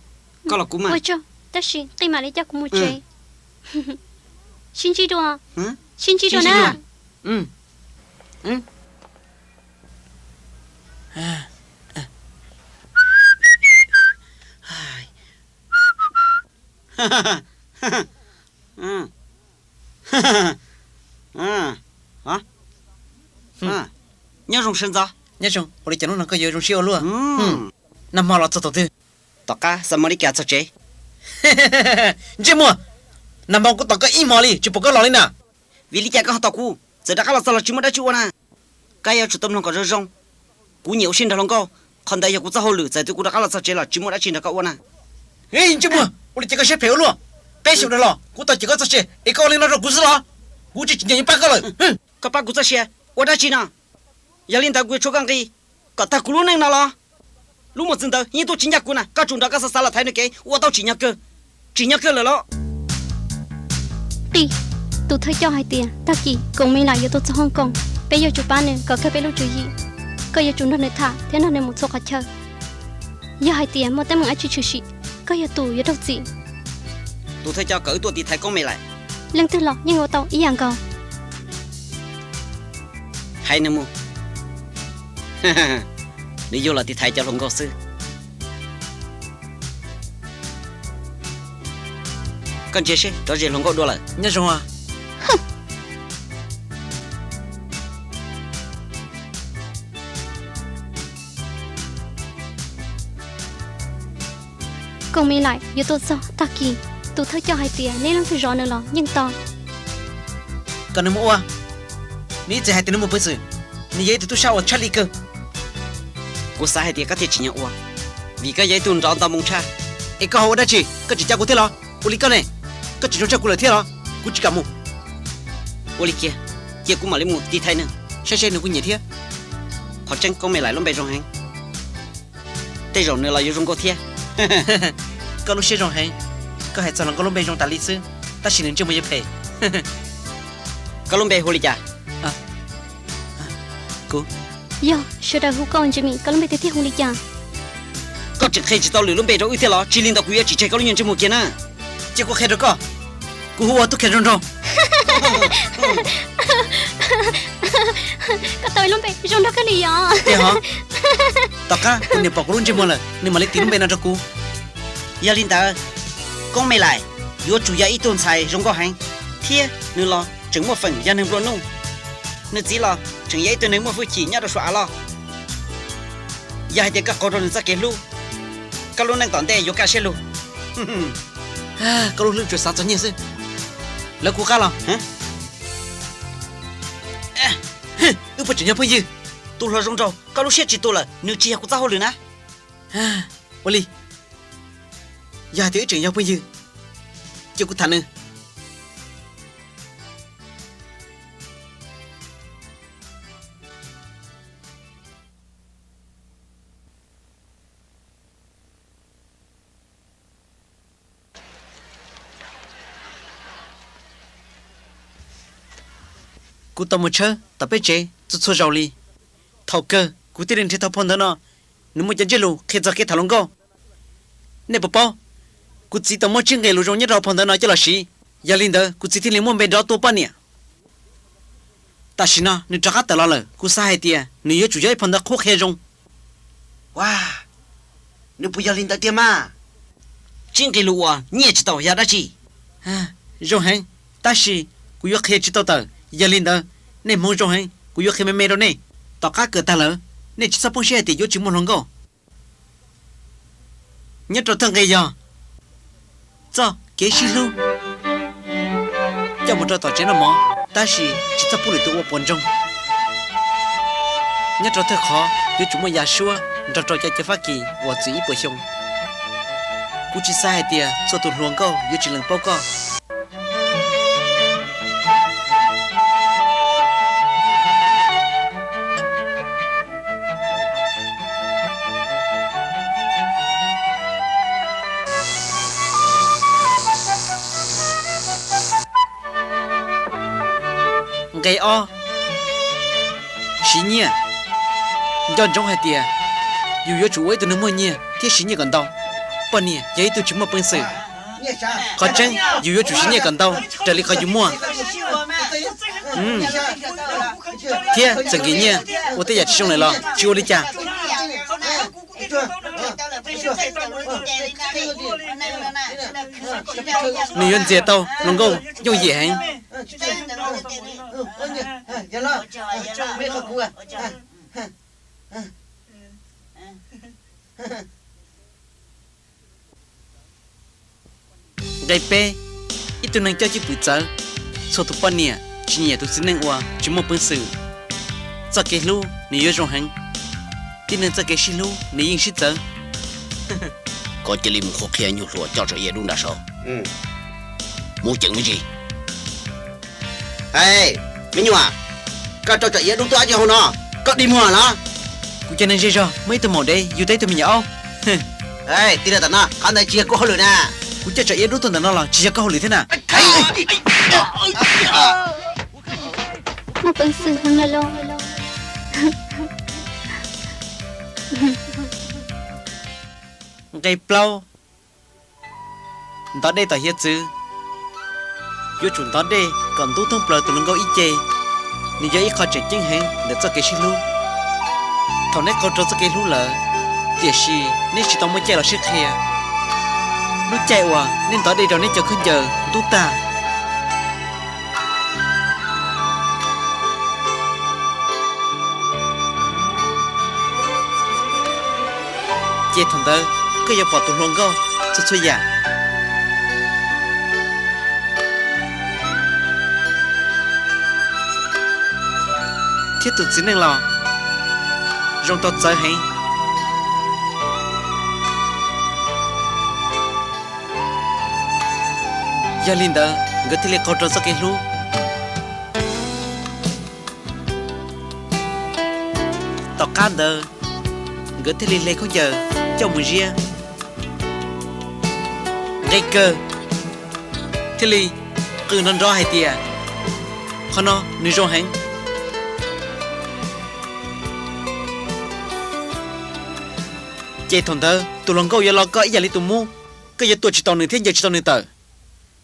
Koj los kuv mas. Ua tsaug, tab sis qij mam li coj kuv mus tsev. Sib ntsib dua, sib ntsib dua na. Nyob zoo sawv ntxov. Nyob zoo, ua li cas hnub no koj yuav zoo siab ua luaj? Nag hmo los txog thaum twg? Tom qab xa Mos Lis Kas txog tsev. Ntsej muag, nag hmo kuv tos koj ib hmos li tsis pom koj los li na. Vim li cas koj ho tos kuv? Txawm rov qab los txog los tsis muaj dab tsi ua na. Koj yuav tsum tau mloog kom zoo zoo. Kuv nyiam ua siab nrog hluas nkauj, qhov ntawd yog kuv txoj hauj lwm, txawm tias kuv rov qab los txog tsev los tsis muaj dab tsi nrog koj ua na. Ntsej muag, ua li cas koj siab phem ua luaj? Peb xyoo dhau los kuv tau cem koj txog sia es koj ua li no rau kuv xwb los? Kuv tsis tsim nyog yuav pab koj lawm. Koj pab kuv txoj sia ua dab tsi no? Yog li ntawd kuv yuav tshuav koj nqi kom tag kuv lub neej no los? Lub mos txwv ntawd yeej tuaj tsis ncaj kuv na, koj tsum nrog koj xav xav los thaiv nws kev ua tau tsim nyog kawg. Tsim nyog kawg lawm los? Qij, tus thawj coj hais tias tag kis Koos Me Laim yuav tuaj txog Hong Kong, peb yuav tsum pab nws kom kawg peb lub tswv yim. Koj yuav tsum nrog nws tham thiab nrog nws mus txhua qhov chaw. Yog hais tias muaj teeb meem dab tsi tshwm sim, koj yog tus yuav raug txim. Tus thawj coj kom wb tuaj tiv thaiv Koos Me Laim. Leej twg los yeej ua tau ib yam nkaus. Hais nws mus. Nws yug los tiv thaiv cov hluas nkauj xwb. Koj ntsia seb, rov ze hluas nkauj dua lawm. Nyob zoo. Koos Me Laim yuav tuaj txog tag kis, tus thawj coj hais tias neb leej twg zov nws los yeej tau. Kom nws mus ua. Nws ib txwm hais tias nws mus peev xwm, nws yog ib tug tub sab uas tshaj lij kawg. Kuv xav hais tias koj thiaj tsim nyog ua, vim koj yog ib tug nrov nto moo tshaj. Es koj ho ua dab tsi? Koj tsis cav kuv thiab los? Ua li koj ne, koj tsis zoo tshaj kuv lawm thiab los? Kuv tsis kam mus. Ua li kiag, cia kuv mam li mus tiv thaiv nws. Saib seb nws kuj nyiam thiab. Qhov tseeb Koos Me Laim lub npe zoo heev, tej zaum nws los yuav zoo nkauj thiab. Koj lub siab zoo heev, koj hais txog hluas nkauj lub npe zoo tas li xwb, tab sis nws ntsej muag yuav phem. Koj lub npe hu li cas? Kuv. Yog sawv daws hu koj ua Jimmy, koj lub npe tiag tiag hu li cas? Koj tseem qhia tsis tau lwm lub npe rau wb thiab los? Tsis li ntawd kuv yuav tsis tseg koj lub nyuag ntsej muag kiag na. Cia kuv qhia rau koj, kuv hu ua Tub Kha Zoo Nraug. Koj tau ib lub npe zoo nraug kawg li yom. Tiag hov, tom qab kuv niam pom kuv lub ntsej muag lawm nws mam li tis lub npe no rau kuv. Yog li ntawd, Koob Me Laim yuav tsum yog ib tug ntxhais zoo nkauj heev, thiab nws los tseem muaj feem yog neeg nplua nuj. Nws txiv los tseem yog ib tug neeg muaj hwj chim nyob rau suav av loj. Yog hais tias koj qaug rau nws txoj kev hlub, koj lub neej tom ntej yuav kaj siab lug. Koj lub hlwb tsuas xav txog nyiaj xwb. Lawv kuv qab los. Wb puas tseem yog phooj ywg? Tus hluas zoo nraug, koj lub siab tsis tu lawm, nws tsis yog kuv txoj hauj lwm na. Ua li, yog hais tias wb tseem yog phooj ywg, cia kuv tham nws. Kuv tau mus tshawb tom peb tsev txhua txhua zaus li. Thaum kawg kuv thiaj li nrhiav tau phau ntawv no, nws muaj cov ntsiab lus qhia txog kev tham hluas nkauj. Nej puas paub, kuv txiv tau muab tsib nqe lus zoo nyob rau phau ntawv no coj los siv, yog li ntawd kuv txiv thiaj li muaj npe nrov tua poj niam. Tam sim no nws rov qab tawm los lawm, kuv xav hais tias nws yuav tsum yog ib phau ntawv qhuab qhia zoo. Ua, nws puas yog li ntawd tiag mas? Tsib nqe lus uas nyiaj tsis tau yog dab tsi? Zoo heev, tab sis kuv yuav qhia tsis tau tawm, yog li ntawd nej hmoov zoo heev, kuv yuav qhia me me rau nej. Tom qab kawm tag lawm, nej tsis txhob poob siab hais tias yuav tsis muaj hluas nkauj. Nyob rau thawj nqe yog txoj kev sib hlub. Coj mus rau tom tsev noj mov, tab sis tsis txhob pub lwm tus ua puas ntsoog. Nyob rau thawj qhov yuav tsum muaj yam suab nrog rau cov cawv Fab Kis uas txwm ib puas xyoo. Kuv tsis xav hais tias txhua tus hluas nkauj yuav tsis lees paub koj. Nqe ob, siv nyiaj. Nco ntsoov hais tias yus yuav tsum ua ib tug neeg muaj nyiaj thiab siv nyiaj kom ntau. Poj niam yog ib tug tsis muaj peev xwm. Qhov tseeb yus yuav tsum siv nyiaj kom ntau raws li qhov yus muaj. Thiab txawm nkim nyiaj ua tej yam tsis zoo lawm los tsis ua li cas. Nws yuav ntxias tau hluas nkauj yooj yim heev. Nqe peb, ib tug neeg coj cwj pwm txawv. Txhua tus poj niam tsis nyiam tus txiv neej uas tsis muaj peev xwm. Txoj kev hlub nws yuav zoo heev. Tib neeg txoj kev sib hlub nws yeej sib txawv. Koj cia li mus qhuab qhia nyuag hluas coj tsom iav dub nram saud. Mus ceev me ntsis. Me nyuam, koj rau tsom iav dub tuaj dab tsi hauv no? Koj dig muag los? Kuv cov neeg zej zog muaj ib tug maum dev yug tau ib tug me nyuam aub. Tij laug Tam Noj, qhov ntawd tsis yog kuv hauj lwm na. Kuv coj tsom iav dub tuaj ntawm no los tsis yog koj hauj lwm thiab na. Muaj peev xwm heev lawm los. Nqe plaub, ntov dej tom hiav txwv. Yuav tsum ntov dej kom ntub thoob plaws tus hluas nkauj ib ce. Nws yog ib qho tseem ceeb heev ntawm txoj kev sib hlub. Thaum neb qaug rau txoj kev hlub lawm, tiam sis neb tsis tau muaj caij los sib qhia, lub caij uas neb ntov dej rau neb cov khaub ncaws ntub tag, ces thaum ntawd koj yuav pom tus hluas nkauj txhua txhua yam. Thiab tus txiv neej los zoo tau txawv heev. Yog li ntawd nkawd thiaj li qaug rau txoj kev hlub. Tom qab ntawd nkawd thiaj li hle khaub ncaws coj mus ziab. Nqe kawg thiaj li qw nrov nrov hais tias, qhov no nws zoo heev. Ces thaum ntawd tus hluas nkauj yuav lo koj ib yam li tus mub, koj yuav tua tsis tau nws thiab ncaws tsis tau nws tawm.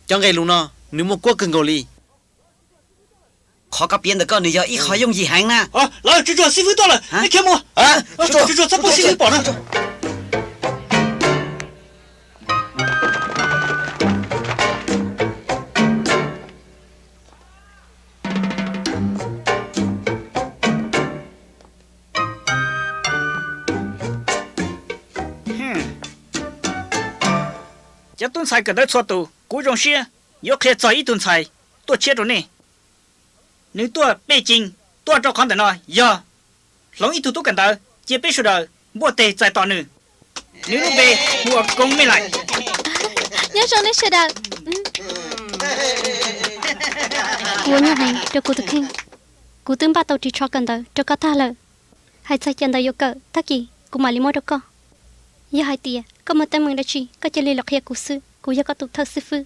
Cov nqe lus no nws muaj kuab kawg nkaus li. Qhov koj piav ntawm koj nws yog ib qho yooj yim heev na. Lawv, tsuag tsuag xib fwb tuaj lawm, nej khiav mus. Tsuag tsuag txhob pub xib fwb pom na. Cov tub ntxhais kawm ntawv txhua tus, kuv zoo siab yuav qhia txog ib tug ntxhais tuaj tshiab rau nej. Nws tuaj pej cees tuaj rau qhov ntawm no yog hloov ib tug tub kawm ntawv, cia peb sawv daws npuaj teg txais tos nws. Nws lub npe hu ua Koob Mej Laim. Nyob zoo nej sawv daws. Kuv ua nyuaj heev rau kuv tus kheej. Kuv twb npaj tau ris tsho kawm ntawv rau koj tag lawm. Hais txog cov ntawv yuav kawm tag kis kuv mam li muab rau koj. Yog hais tias koj muaj teeb meem dab tsi koj cia li los qhia kuv xwb, kuv yog koj tus thawj xib fwb.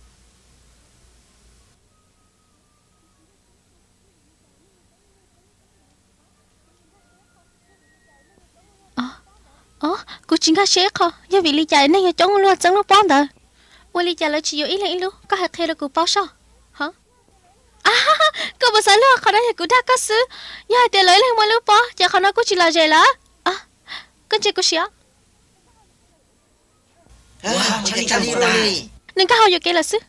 Kuv tsis nkag siab ib qho, yog vim li cas neeg yuav coob luaj txeeb lub pob ntawd? Ua li cas lawv tsis yuav ib leeg ib lub? Koj hais qhia rau kuv paub soj. Koj puas xav luag, qhov no yog kuv dag koj xwb. Yog hais tias lawv ib leeg muaj lub pob ces qhov no kuj tsis lom zem lawm. Koj ntsia kuv siab. Nws nkag hauv yuam kev lawm xwb.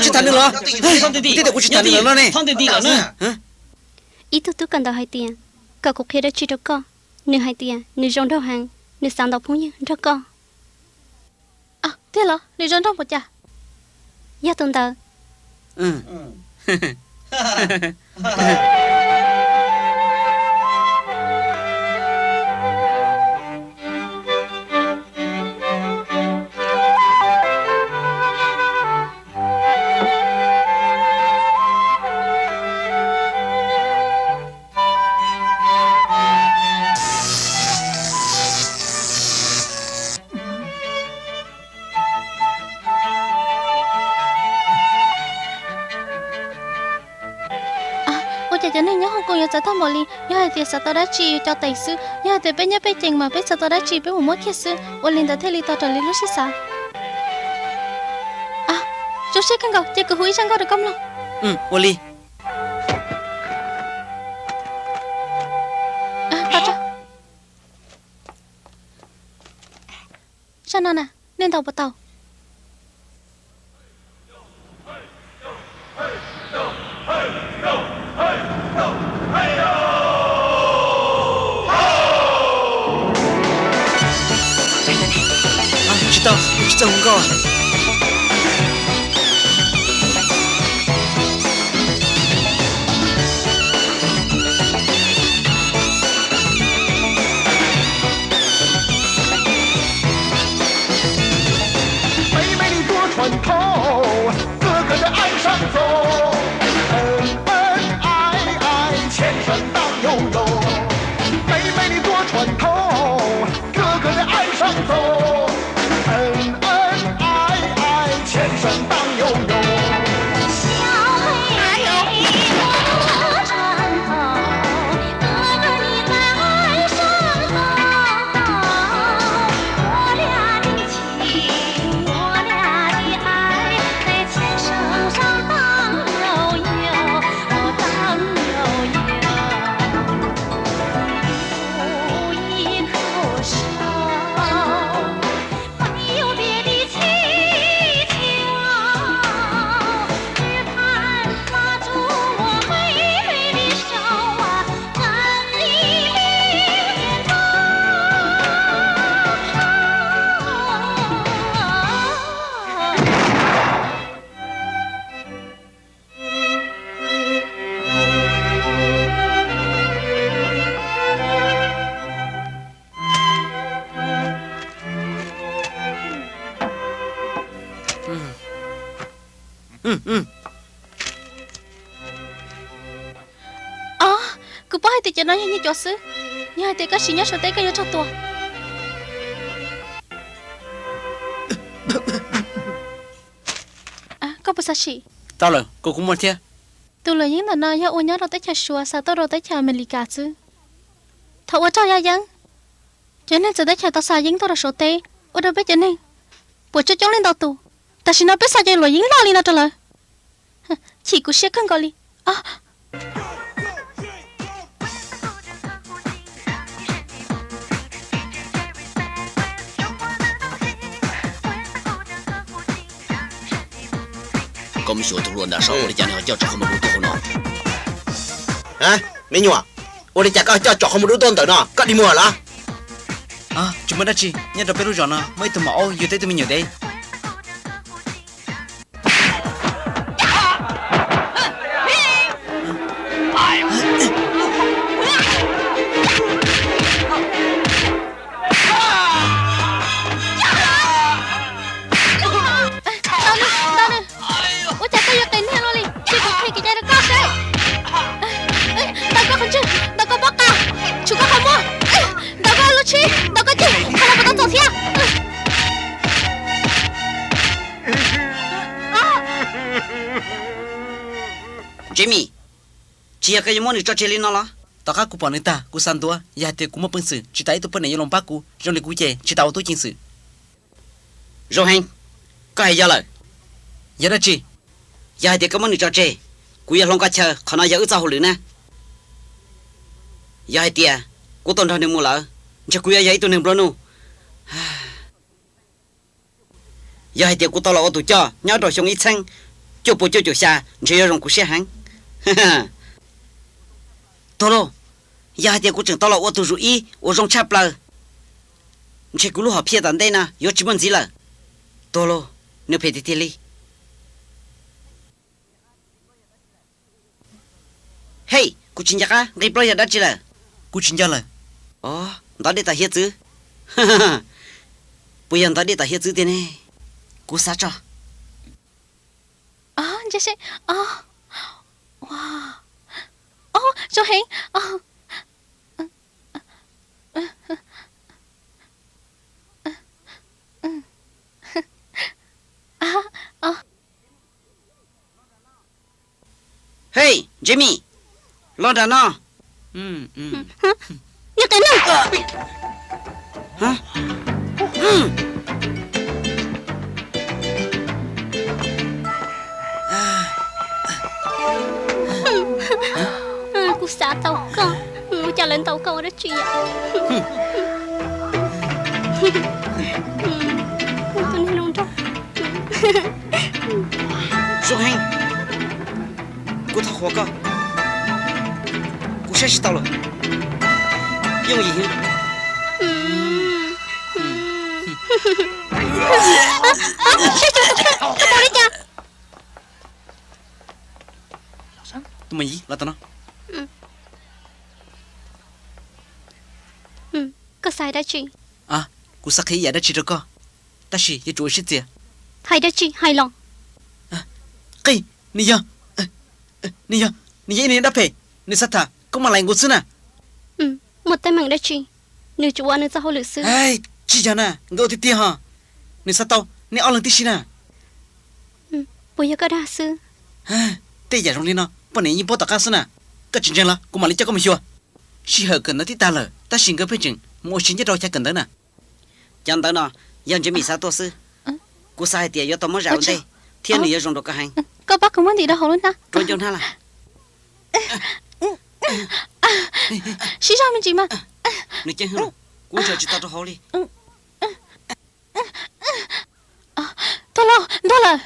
Tsis tham nws los? Kuv thiaj tias kuv tsis tham nws lawm no ne. Ib tug tub kawm ntawv hais tias kom kuv qhia dab tsi rau koj. Nws hais tias nws zoo nraug heev, nws xav ntaus phooj ywg nrog koj. Tiag los? Nws zoo nraug npaum cas? Yog tus ntawd. Ua cas cov neeg nyob Hong Kong yuav txawv tag npaum li? Yog hais tias xav tau dab tsi yuav co teem xwb, yog hais tias peb nyob pej xeem mas peb xav tau dab tsi peb mus muab kiag xwb, ua li ntawd thiaj li tau raws li lub siab xav. Zoo siab kawg nkaus, ces kuv hu ib zaj nkauj rau koj mloog. Ua li. Zaj no na, nej ntaus puas tau? Tsis tau, tsis txawj hu nkauj. Kuv paub hais tias cov no yog nyias cov xwb. Yog hais tias koj sim nyob Suav teb koj yuav raug tua. Koj puas xav sim? Tau lawm, kuv kuv muaj thiab. Tus luam yeeb ntawm no yog ua nyob rau teb chaws Suav xa tuaj rau teb chaws Amelikas xwb. Thaum ua roj yaj yeeb, cov neeg txawv teb chaws tau xa yeeb tuaj rau Suav teb ua rau peb cov neeg puas tsuaj coob leej ntau tus. Tam sim no peb xa cov luam yeeb loj li no rau lawv. Chim kuv siab kawg nkaus li. Koj mus xyuas tus hluas nram saum ua li cas nws ho coj tsom qhov muag dub tuaj hauv no. Me nyuam, ua li cas koj coj tsom qhov muag dub tuaj ntawm no, koj dig muag los? Tsis muaj dab tsi, nyob rau peb lub zos no muaj ib tug maum aub yug tau ib tug me nyuam deb. Ua cas koj yuav qias niag luaj li? Cia kuv qhia kev cai rau koj seb. Ntaus koj qhov ntswg, ntaus koj pob qa, tshum koj qhov muag, ntaus koj lub tshib, ntaus koj ceg, qhov no puas tau txaus thiab? Jamie, tsis yog koj yuav muab nws tso tseg li no los? Tom qab kuv pom nws tag, kuv xav ntuav, yog hais tias kuv muaj peev xwm tsis tas ib tug poj niam yuav los pab kuv, zoo li kuv ces tsis tas ua tub ceev xwm. Zoo heev, koj hais yog lawm. Yog dab tsi? Yog hais tias koj muab nws tso tseg, kuv yuav hloov koj chaw, qhov no yog wb txoj hauj lwm na. Yog hais tias kuv tau nrog nws mus lawm, ntshe kuv yuav yog ib tug neeg nplua nuj. Yog hais tias kuv tau los ua tus coj nyob rau xyoo ib txheeb cuaj pua cuaj caum xya, ntshe yuav zoo kuv siab heev. Tuag lauj, yog hais tias kuv tseem tau los ua tus zus ib uas zoo tshaj plaws, ntshe kuv lub hom phiaj tom ntej no yuav tsis muaj ntxiv lawm. Tuag lauj, nws phem tiag tiag li. Hej, kuv tsis nco qab nqi plaub yog dab tsi lawm. Kuv tsis nco lawm. Os, ntov dej tom hiav txwv. Puas yog ntov dej tom hiav txwv tiag ne? Kuv xav tso. Ntsia seb. Ua, o, zoo heev. Hej, Jamie, los nram no. Niag qe neeg. Kuv xav tau koj, ua cas lawv ntaus koj ua dab tsi yom? Tus niag hluas nraug. Zoo heev. Kuv thov qhuas koj. Kuv saib tsis tau lawm. Yooj yim heev. Saib tsis tau, koj pom li cas? Tus Mus Yim, los tom no. Koj xav hais dab tsi? Kuv xav qhia ib yam dab tsi rau koj, tab sis yuav tsum ua siab txias. Hais dab tsi hais los. Qi, nws yog, nws yog, nws yog ib niag dab phem, nws xav tham koj mas lais nkaus xwb na. Muaj teeb meem dab tsi? Nws tsuas ua nws txoj hauj lwm xwb. Tsis yog na, nkawd ua tiag tiag ho. Nws xav tau nej ob leeg tib si na. Puas yog koj dag xwb? Tej yam zoo li no poj niam yeej paub tom qab xwb na. Koj tsis ntseeg los kuv mam li coj koj mus xyuas. Sij hawm kawm ntawv twb tag lawm tab sis nkawd pheej tseem mus ua si nyob rau chav kawm ntawv na. Cov ntawv no yog Jamie xav tuaj xwb. Kuv xav hais tias yuav tau muab zam ua ntej thiab nws yuav zoo rau koj heev. Koj pab kuv muab ntim rau hauv lub hnab. Rau ncauj hnab las. Siv zog me ntsis mas. Nws ceeb heev lawm, kuv nrhiav tsis tau rau hauv li. Tuag lauj, ntog lawm.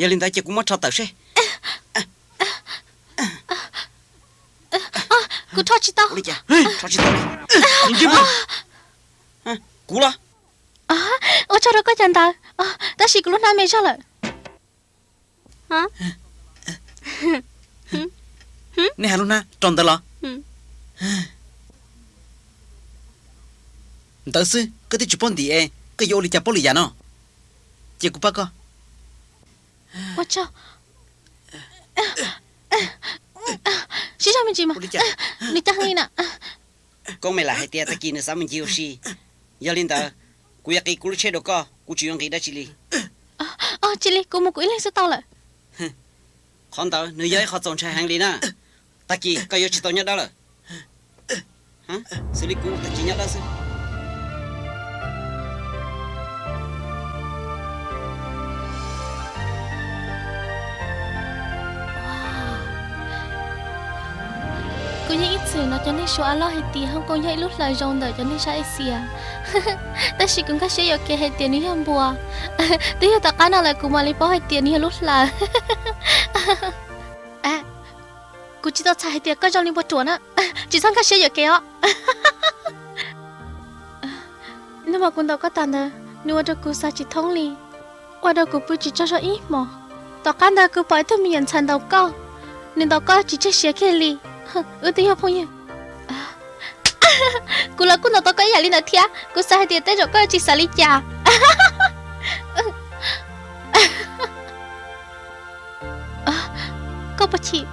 Yog li ntawd ces kuv muab rho tawm seb. Kuv rho tsis tau. Rho tsis tau li. Kuv los. Ua tsaug rau koj cov ntawv, tab sis kuv lub hnab me zog lawm. Nej hais lub hnab rau ntawd los? Ntawd xwb koj twb tsis paub ntim es koj yuav ua li cas paub lwm yam no? Cia kuv pab koj. Ua tsaug. Siv zog me ntsis mas. Nws cas heev li na. Koob Mes Lam hais tias tag kis nws xav mus ncig ua si. Yog li ntawd, kuv yuav qiv kuv lub tsheb rau koj, kuv tsis yuav nqis dab tsi li. Tsis li, kuv mus kuv ib leeg xwb tau lawm. Qhov ntawd nws yog ib qho txaus ntshai heev li na. Tag kis koj yuav tsis tau nyob dawb lawm. Xws li kuv tag kis nyob dawb xwb. Kuv yeej ib txwm hnov cov neeg suav a loj hais tias Hong Kong yog ib lub hlaws zoo ntawm cov neeg sab Asia, tab sis kuv nkag siab yuam kev hais tias nws yog npua. Twb yog tom qab no lawm kuv mam li paub hais tias nws yog lub hlaws. Kuv tsis tau txhais hais tias koj zoo li npua ruam na, tsis txhob nkag siab yuam kev os. Hnub uas kuv ntaus koj tas ntawd, nws ua rau kuv xav tsis thoob li, ua rau kuv pw tsis tsaug zog ib hmos. Tom qab ntawd kuv pom ib tug me nyuam ntxhais ntaus koj, nws ntaus koj tsis tseg siav kiag li. Wb twb yog phooj ywg. Kuv los kuj ntaus tau koj ib yam li ntawd thiab, kuv xav hais tias tej zaum koj tsis xav li cas. Koj puas chim?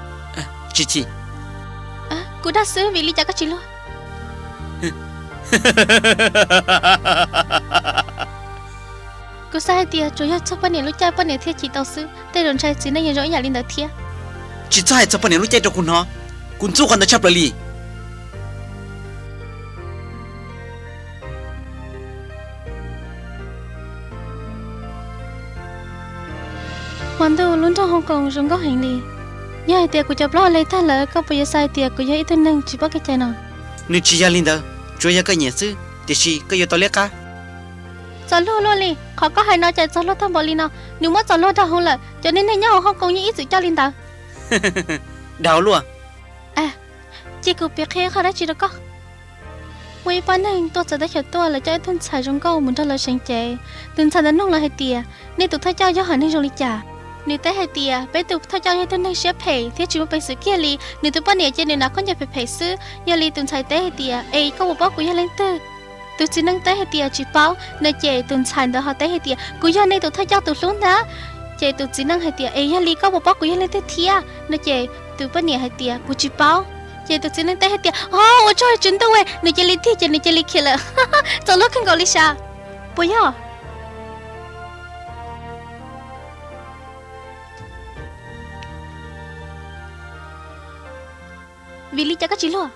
Tsis chim. Kuv dag xwb, vim li cas koj tsis luag? Kuv xav hais tias tsuas yog txog poj niam lub caij poj niam thiaj chim tau xwb, tej zaum ntshai txiv neej yuav zoo ib yam li ntawd thiab. Tsis txhob hais txog poj niam lub caij rau kuv hnov. Kuv ntxub qhov ntawd tshaj plaws li. Hmo ntuj lub nroog Hong Kong zoo nkauj heev li. Yog hais tias kuv cov plaub hau hle tag lawm, koj puas yuav xav hais tias kuv yog ib tug neeg tsis paub kev cai no? Nws tsis yog li ntawd, tsuas yog koj nyiam xwb, tiam sis koj yuav tau liab qab. Txaus luag luaj li, qhov koj hais no cas txaus luag tag npaum li no. Nws muab txaus luag dag hauv lawm, cov neeg nyob hauv Hong Kong yeej ib txwm coj li ntawd. Dag hauv luaj. Cia kuv piav qhia qhov dab tsi rau koj. Muaj ib pab neeg tuaj txawv teb chaws tuaj, lawv coj ib tug ntxhais zoo nkauj mus nrog lawv seev cev. Tus ntxhais ntawd nug lawv hais tias, nej tus thawj coj yog haiv neeg zoo li cas? Nws teb hais tias, peb tus thawj coj yog ib tug neeg siab phem thiab tsis muaj peev xwm kiag li. Nws tus poj niam ces nws hnav khaub ncaws phem phem xwb. Yog li tus ntxhais teb hais tias, es koj puas paub kuv yog leej twg? Tus txiv neej teb hais tias, tsis paub. No ces tus ntxhais ntawd ho teb hais tias, kuv yog nej tus thawj coj tus hlub ntag. Ces tus txiv neej hais tias, es yog li koj puas paub kuv yog leej twg thiab? No ces tus poj niam hais tias, kuv tsis paub. Ces tus txiv neej teb hais tias, o, ua tsaug tswv ntuj, nws cia li tig ces nws cia li khiav lawm. Txaus luag kawg nkaus li sav, puas yog? Vim li cas koj tsis luag?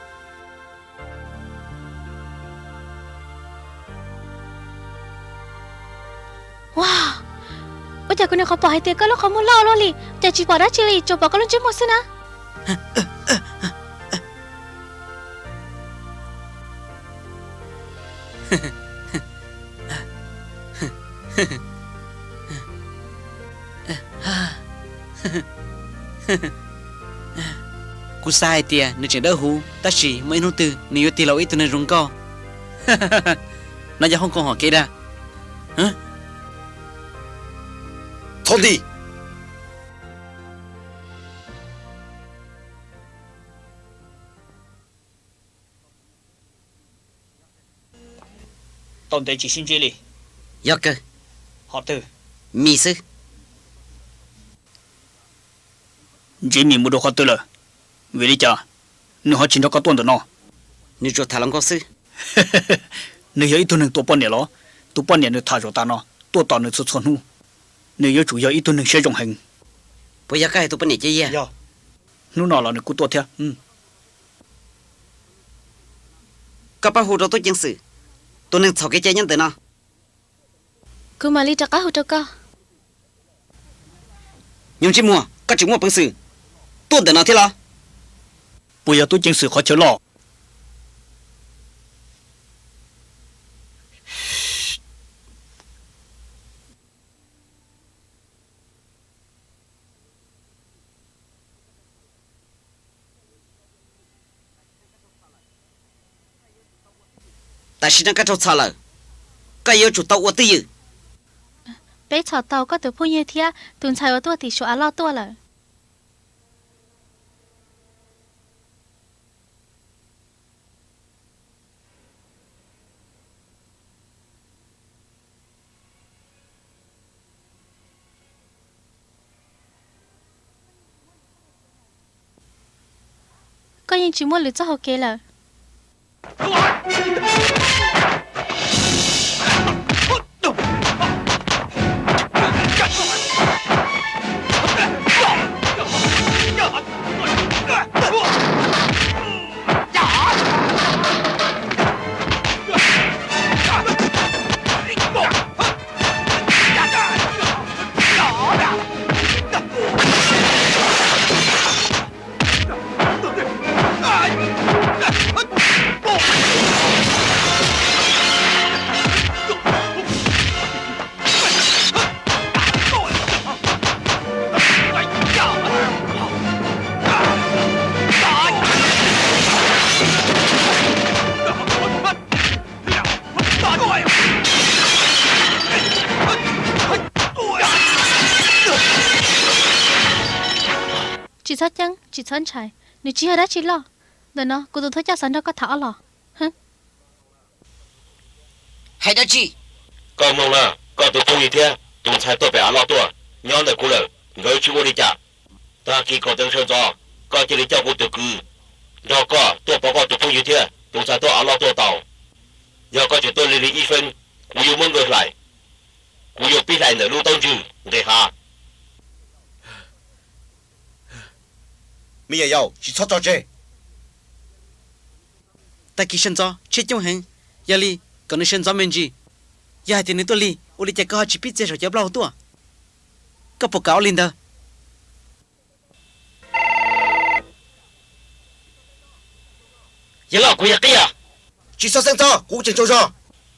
Ua, ua cas kuv nyuam qhuav pom hais tias koj lub qhov muag loj ua luaj li, cas tsis pom dab tsi li, tsuas pom koj lub ntsej muag xwb na. Kuv xav hais tias nws tseem dawb huv, tab sis muaj ib hnub twg nws yuav tig los ua ib tug neeg zoo nkauj. No yog Hong Kong hom kev dag. Txhob tig. Tau ntev tsis sib ntsib li. Yog kawg. Hom twg? Mis xwb. Ntsib Mis mus dua qhov twg lawm? Vim li cas nws ho tsis nrog koj tuaj ntawm no? Nws tsuas tham hluas nkauj xwb. Nws yog ib tug neeg tua poj niam los? Tus poj niam nws tham zaum tas no tuaj tos nws txhua txhua hnub. Nws yuav tsum yog ib tug neeg siab zoo heev. Puas yog koj hais tus poj niam Cia Yias? Hnub no los nws kuj tuaj thiab. Koj pab hu rau tub ceev xwm, tus neeg txhaum kev cai nyob ntawm no. Kuv mam li rov qab hu rau koj. Nyob ntsej muag, koj tseem muaj peev xwm tuaj ntawm no thiab los? Puas yog tub ceev xwm qhov chaw loj? Tam sim no koj raug txhom lawm, koj yuav tsum tau ua twj ywm. Peb txhom tau koj tus phooj ywg thiab tus ntxhais uas tuaj tim suav av loj tuaj lawm. Koj yeej tsis muaj lwm txoj hau kev lawm. Tsis txhob ceeb, tsis txhob ntshai, nws tsis yog dab tsi loj. Ntawm no kuv tus thawj coj xav nrog koj tham ob los. Hais dab tsi? Koj mloog na, koj tus phooj ywg thiab tus ntxhais tuaj pem av loj tuaj, nyob ntawm kuv lawm, nkawd tsis ua li cas. Tag kis kaum teev sawv ntxov, koj cia li coj kuv tus kwv nrog koj tuaj pov koj tus phooj ywg thiab tus ntxhais tuaj av loj tuaj tau. Yog koj tseem tuaj lig lig ib feeb, kuv yuav muab nkawd hlais. Kuv yuav pib hlais ntawm lub taub ntswg nqis hav. Me nyuam yaus, tsis txhob tso tseg. Tag kis sawv ntxov tshiab coob heev, yog li kom nws sawv ntxov me ntsis. Yog hais tias nws tuaj lig, ua li cas koj ho tsis pib txiav saum cov plaub hau tuaj? Koj puas kam ua li ntawd? Yawg loj, kuv yog Qia. Tsis txhob xeeb txhob, kuv tseem tsaug zog.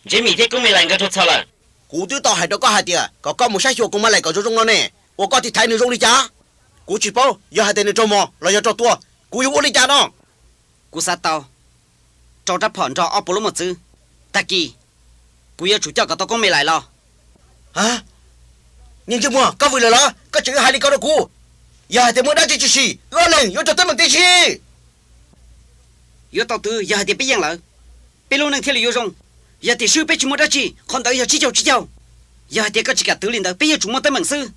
Ntsej Mim thiab Koob Me Lais nkawd raug txhom lawm. Kuv twb tau hais rau koj hais tias kom koj mus saib xyuas Koos Ma Laim kom zoo zoo no ne, ua koj tiv thaiv nws zoo li cas? Kuv tsis paub yog hais tias nws raug mos los yog raug tua, kuv yuav ua li cas no? Kuv xav tau rau rab phom nrog ob puas lub mos txwv. Tag kis kuv yuav tsum coj kom tau Koob Me Laim los. Niag ntsej muag, koj vwm lawm los? Koj tseem yuav hais li ko rau kuv? Yog hais tias muaj dab tsi tshwm sim, wb ob leeg yuav raug teeb meem tib si. Yuav tau twv yog hais tias peb yeej lawv, peb lub neej thiaj li yuav zoo. Yog tias swb peb tsis muaj dab tsi, qhov ntawd yog tsib caug tsib caug. Yog hais tias koj tsis kam twv li ntawd, peb yuav tsum muaj teeb meem xwb.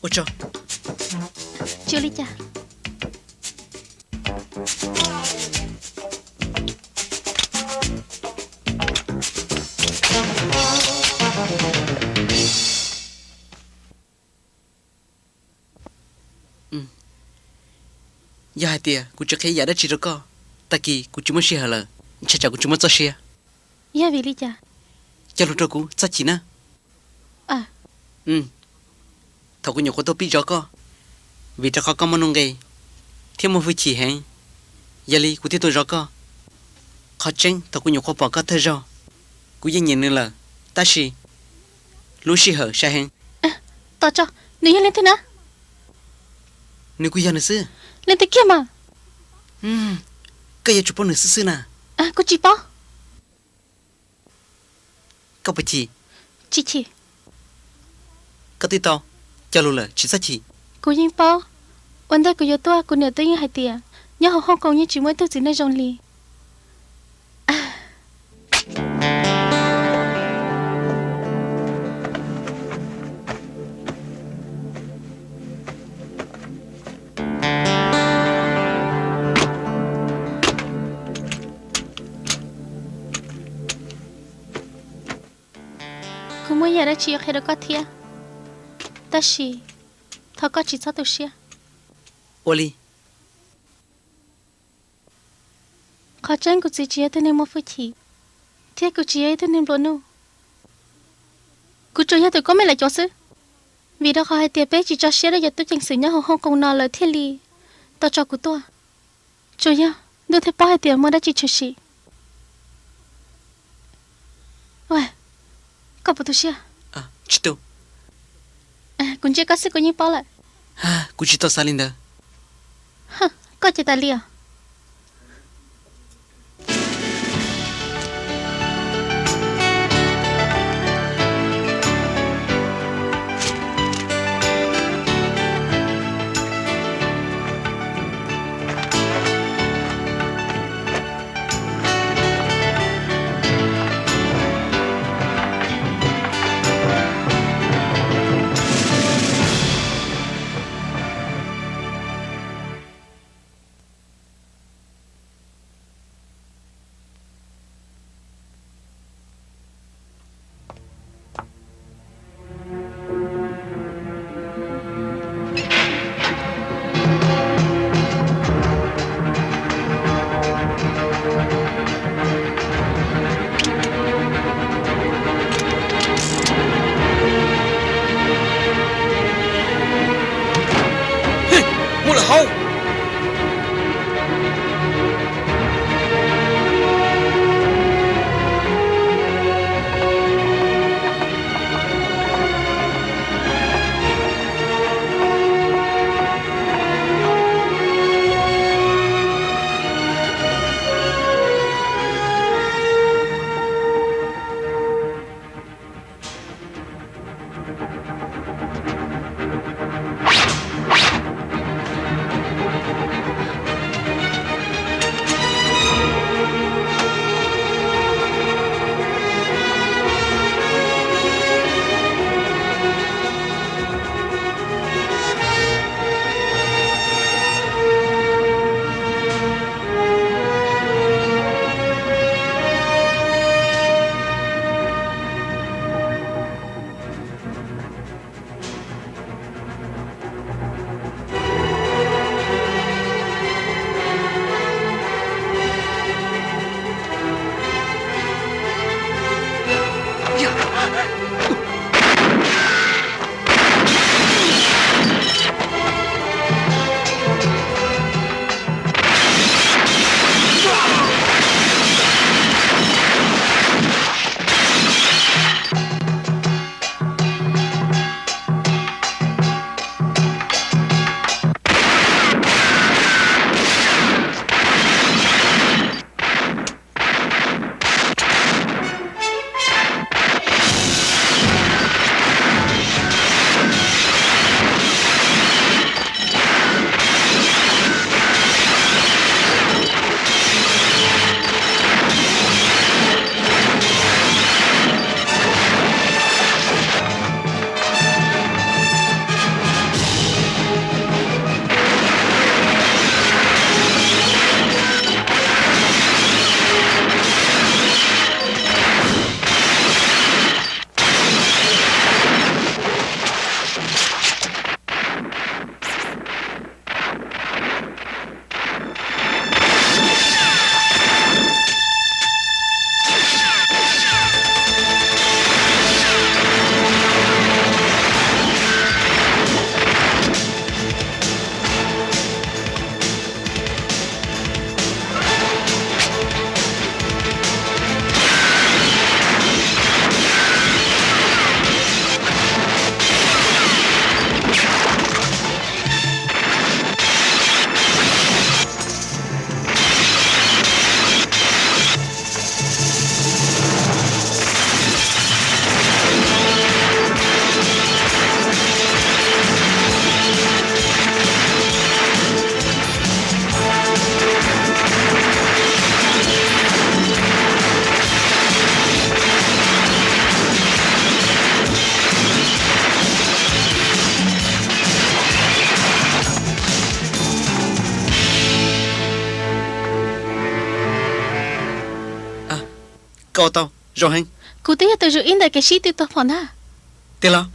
Ua tsaug. Tsis ua li cas. Yog hais tias kuv tsis qhia yam dab tsi rau koj, tag kis kuv tsis muaj sij hawm lawm, ntshai tsam kuv tsis muaj txoj sia. Yog vim li cas? Cog lus rau kuv, txhob chim na. Thaum kuv nyuam qhuav tuaj pib zov koj, vim rau qhov koj muaj nuj nqis thiab muaj hwj chim heev, yog li kuv thiaj tuaj zov koj. Qhov tseeb thaum kuv nyuam qhuav pom koj thawj zaug, kuv yeej nyiam nws lawm, tab sis lub sij hawm sai heev. Tos tso, nws yog leej twg na? Nws kuj yog nws xwb. Leej twg kiag mas? Koj yuav tsum paub nws xwb xwb na. Kuv tsis paub. Koj puas chim? Tsis chim. Koj twb tau cog lus lawm, tsis txhob chim. Kuv yeej paub, ua ntej kuv yuav tuaj kuv niam twb yeej hais tias nyob hauv Hong Kong yeej tsis muaj ib tug txiv neej zoo li. Kuv muaj yam dab tsi yuav qhia rau koj thiab, tab sis thov koj tsis txhob tu siab. Ua li. Qhov tseeb kuv txiv tsis yog ib tug neeg muaj hwj chim, thiab kuv tsis yog ib tug neeg nplua nuj. Kuv tsuas yog tus Koob Me Laim cuav xwb, vim rau qhov hais tias peb tsis tso siab rau cov tub ceev xwm nyob hauv Hong Kong no lawv thiaj li tau tso kuv tuaj. Tsuas yog ntuj thiaj paub hais tias muaj dab tsi tshwm sim. Koj puas tu siab? Tsis tu. Kuv ntsia koj xwb kuv yeej paub lawm. Kuv tsis tau xav li ntawd. Koj ces tas li os. Ua tau, zoo heev. Kuv twb yog tus zoo ib ntawm kev sib tw tuag phom ntag. Tiag los?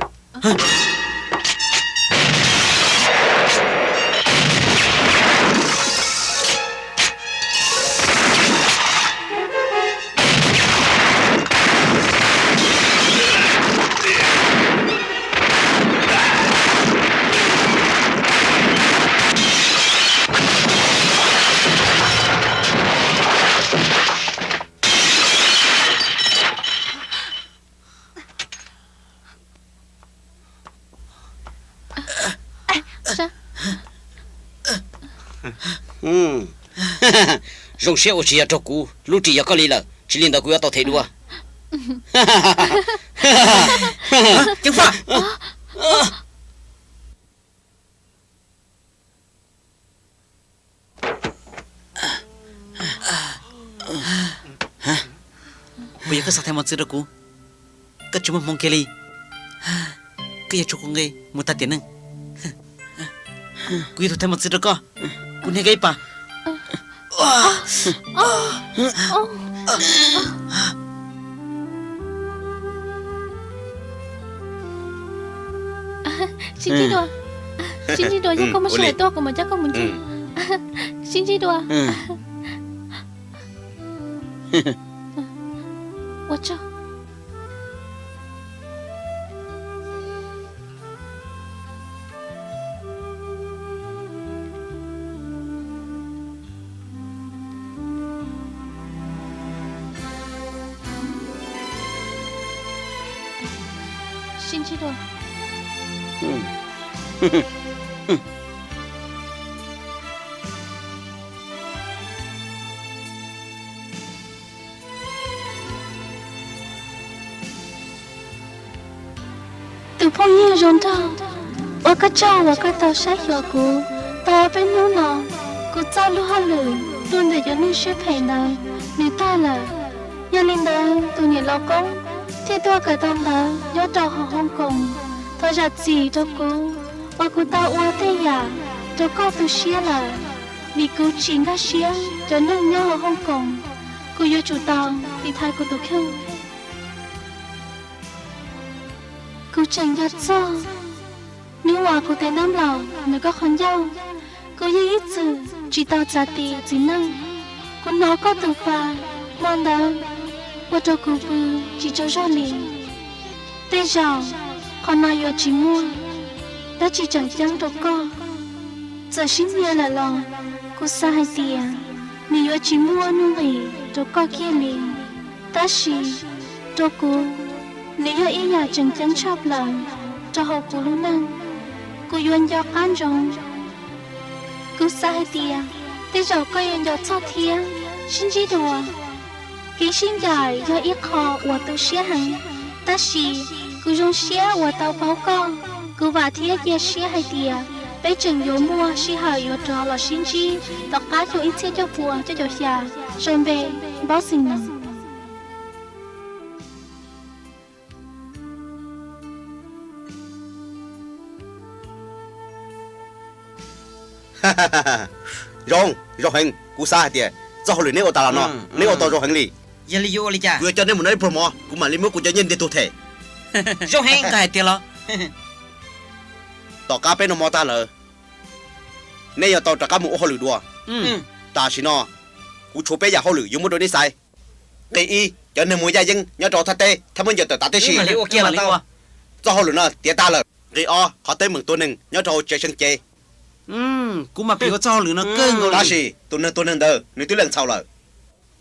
Zoo siab uas tsis yog raug kuv, lub ris yog koj li lawm, tsis li ntawd kuv yuav tau them dua. Ceev faj! Puas yog koj xav thaiv mos txwv rau kuv? Koj tsis muaj hmoo kiag li. Koj yuav tsum quav nqi mus tag tiam neej. Kuv yuav tsum thaiv mos txwv rau koj. Kuv niag koj ib pas. Sib ntsib dua. Sib ntsib dua, yog koj muaj sij hawm tuaj kuv mam coj koj mus ntsib. Sib ntsib dua. Ua tsaug. Sib ntsib dua. Tus phooj ywg zoo nraug, ua koj tsaug uas koj tau saib xyuas kuv tau peb hnub no. Kuv txoj lub hauj lwm tuaj ntawm cov neeg siab phem ntawd nws tag lawm. Yog li ntawd tus niam laus qoob thiaj tuaj kawm tau ntawv nyob rau hauv Hong Kong. Thov zam txim rau kuv uas kuv tau ua tej yam rau koj tu siab lawm, vim kuv tsis nkag siab cov neeg nyob hauv Hong Kong. Kuv yuav tsum tau tiv thaiv kuv tus kheej. Kuv tseem nco txog hnub uas kuv tes ntab nplaum ntawm koj qhov ncauj. Kuv yeej ib txwm tsis tau txav tis txiv neej. Kuv hnov koj tus pa hmo ntawd ua rau kuv pw tsis tsaug zog li. Tej zaum qhov no yuav tsis muaj dab tsi tseem ceeb rau koj. Txawm sib nyiag lawm los kuv xav hais tias nws yuav tsis muaj nuj nqis rau koj kiag li. Tab sis rau kuv, nws yog ib yam tseem ceeb tshaj plaws rau hauv kuv lub neej. Kuv yuav nco qab ntsoov. Kuv xav hais tias tej zaum koj yuav nco txog thiab. Sib ntsib dua. Kev sib ncaim yog ib qho uas tu siab heev, tab sis kuv zoo siab uas tau paub koj. Kuv vam thiab cia siab hais tias peb tseem yuav muaj sij hawm yuav rov los sib ntsib tom qab xyoo ib txhiab cuaj puas cuaj caum xya, sau npe Npaub Xeem Nom. Zoo, zoo heev. Kuv xav hais tias txoj hauj lwm neb ua tas los no, neb ua tau zoo heev li. Yog li yuav ua li cas? Kuv yuav coj neb mus noj ib pluag mov, kuv mam li muab kuv cov nyiaj ntiag tug them. Zoo heev. Koj hais tiag los? Tom qab peb noj mov tag lawm, neb yuav tau rov qab mus ua hauj lwm dua. Tam sim no kuv tshuav peb yam hauj lwm yuav muab rau neb xaiv. Nqe ib, cov neeg muag yaj yeeb nyob rau thaj teb thiab muab ncaws tawm tas tib si. Txoj hauj lwm no tiav tag lawm. Nqe ob, qhov teeb meem tua neeg nyob rau tsev seev cev. Kuv mam pib ua txoj hauj lwm no kawg nkaus. Tab sis tus neeg tua neeg ntawd nws twb lees txhaum lawm.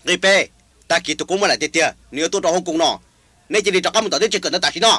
Nqe peb, tag kis tus kub muab laim tiag tiag nws yuav tuaj rau Hong Kong no. Neb cia li rov qab mus tom teb chaws kawm ntawv tam sim no.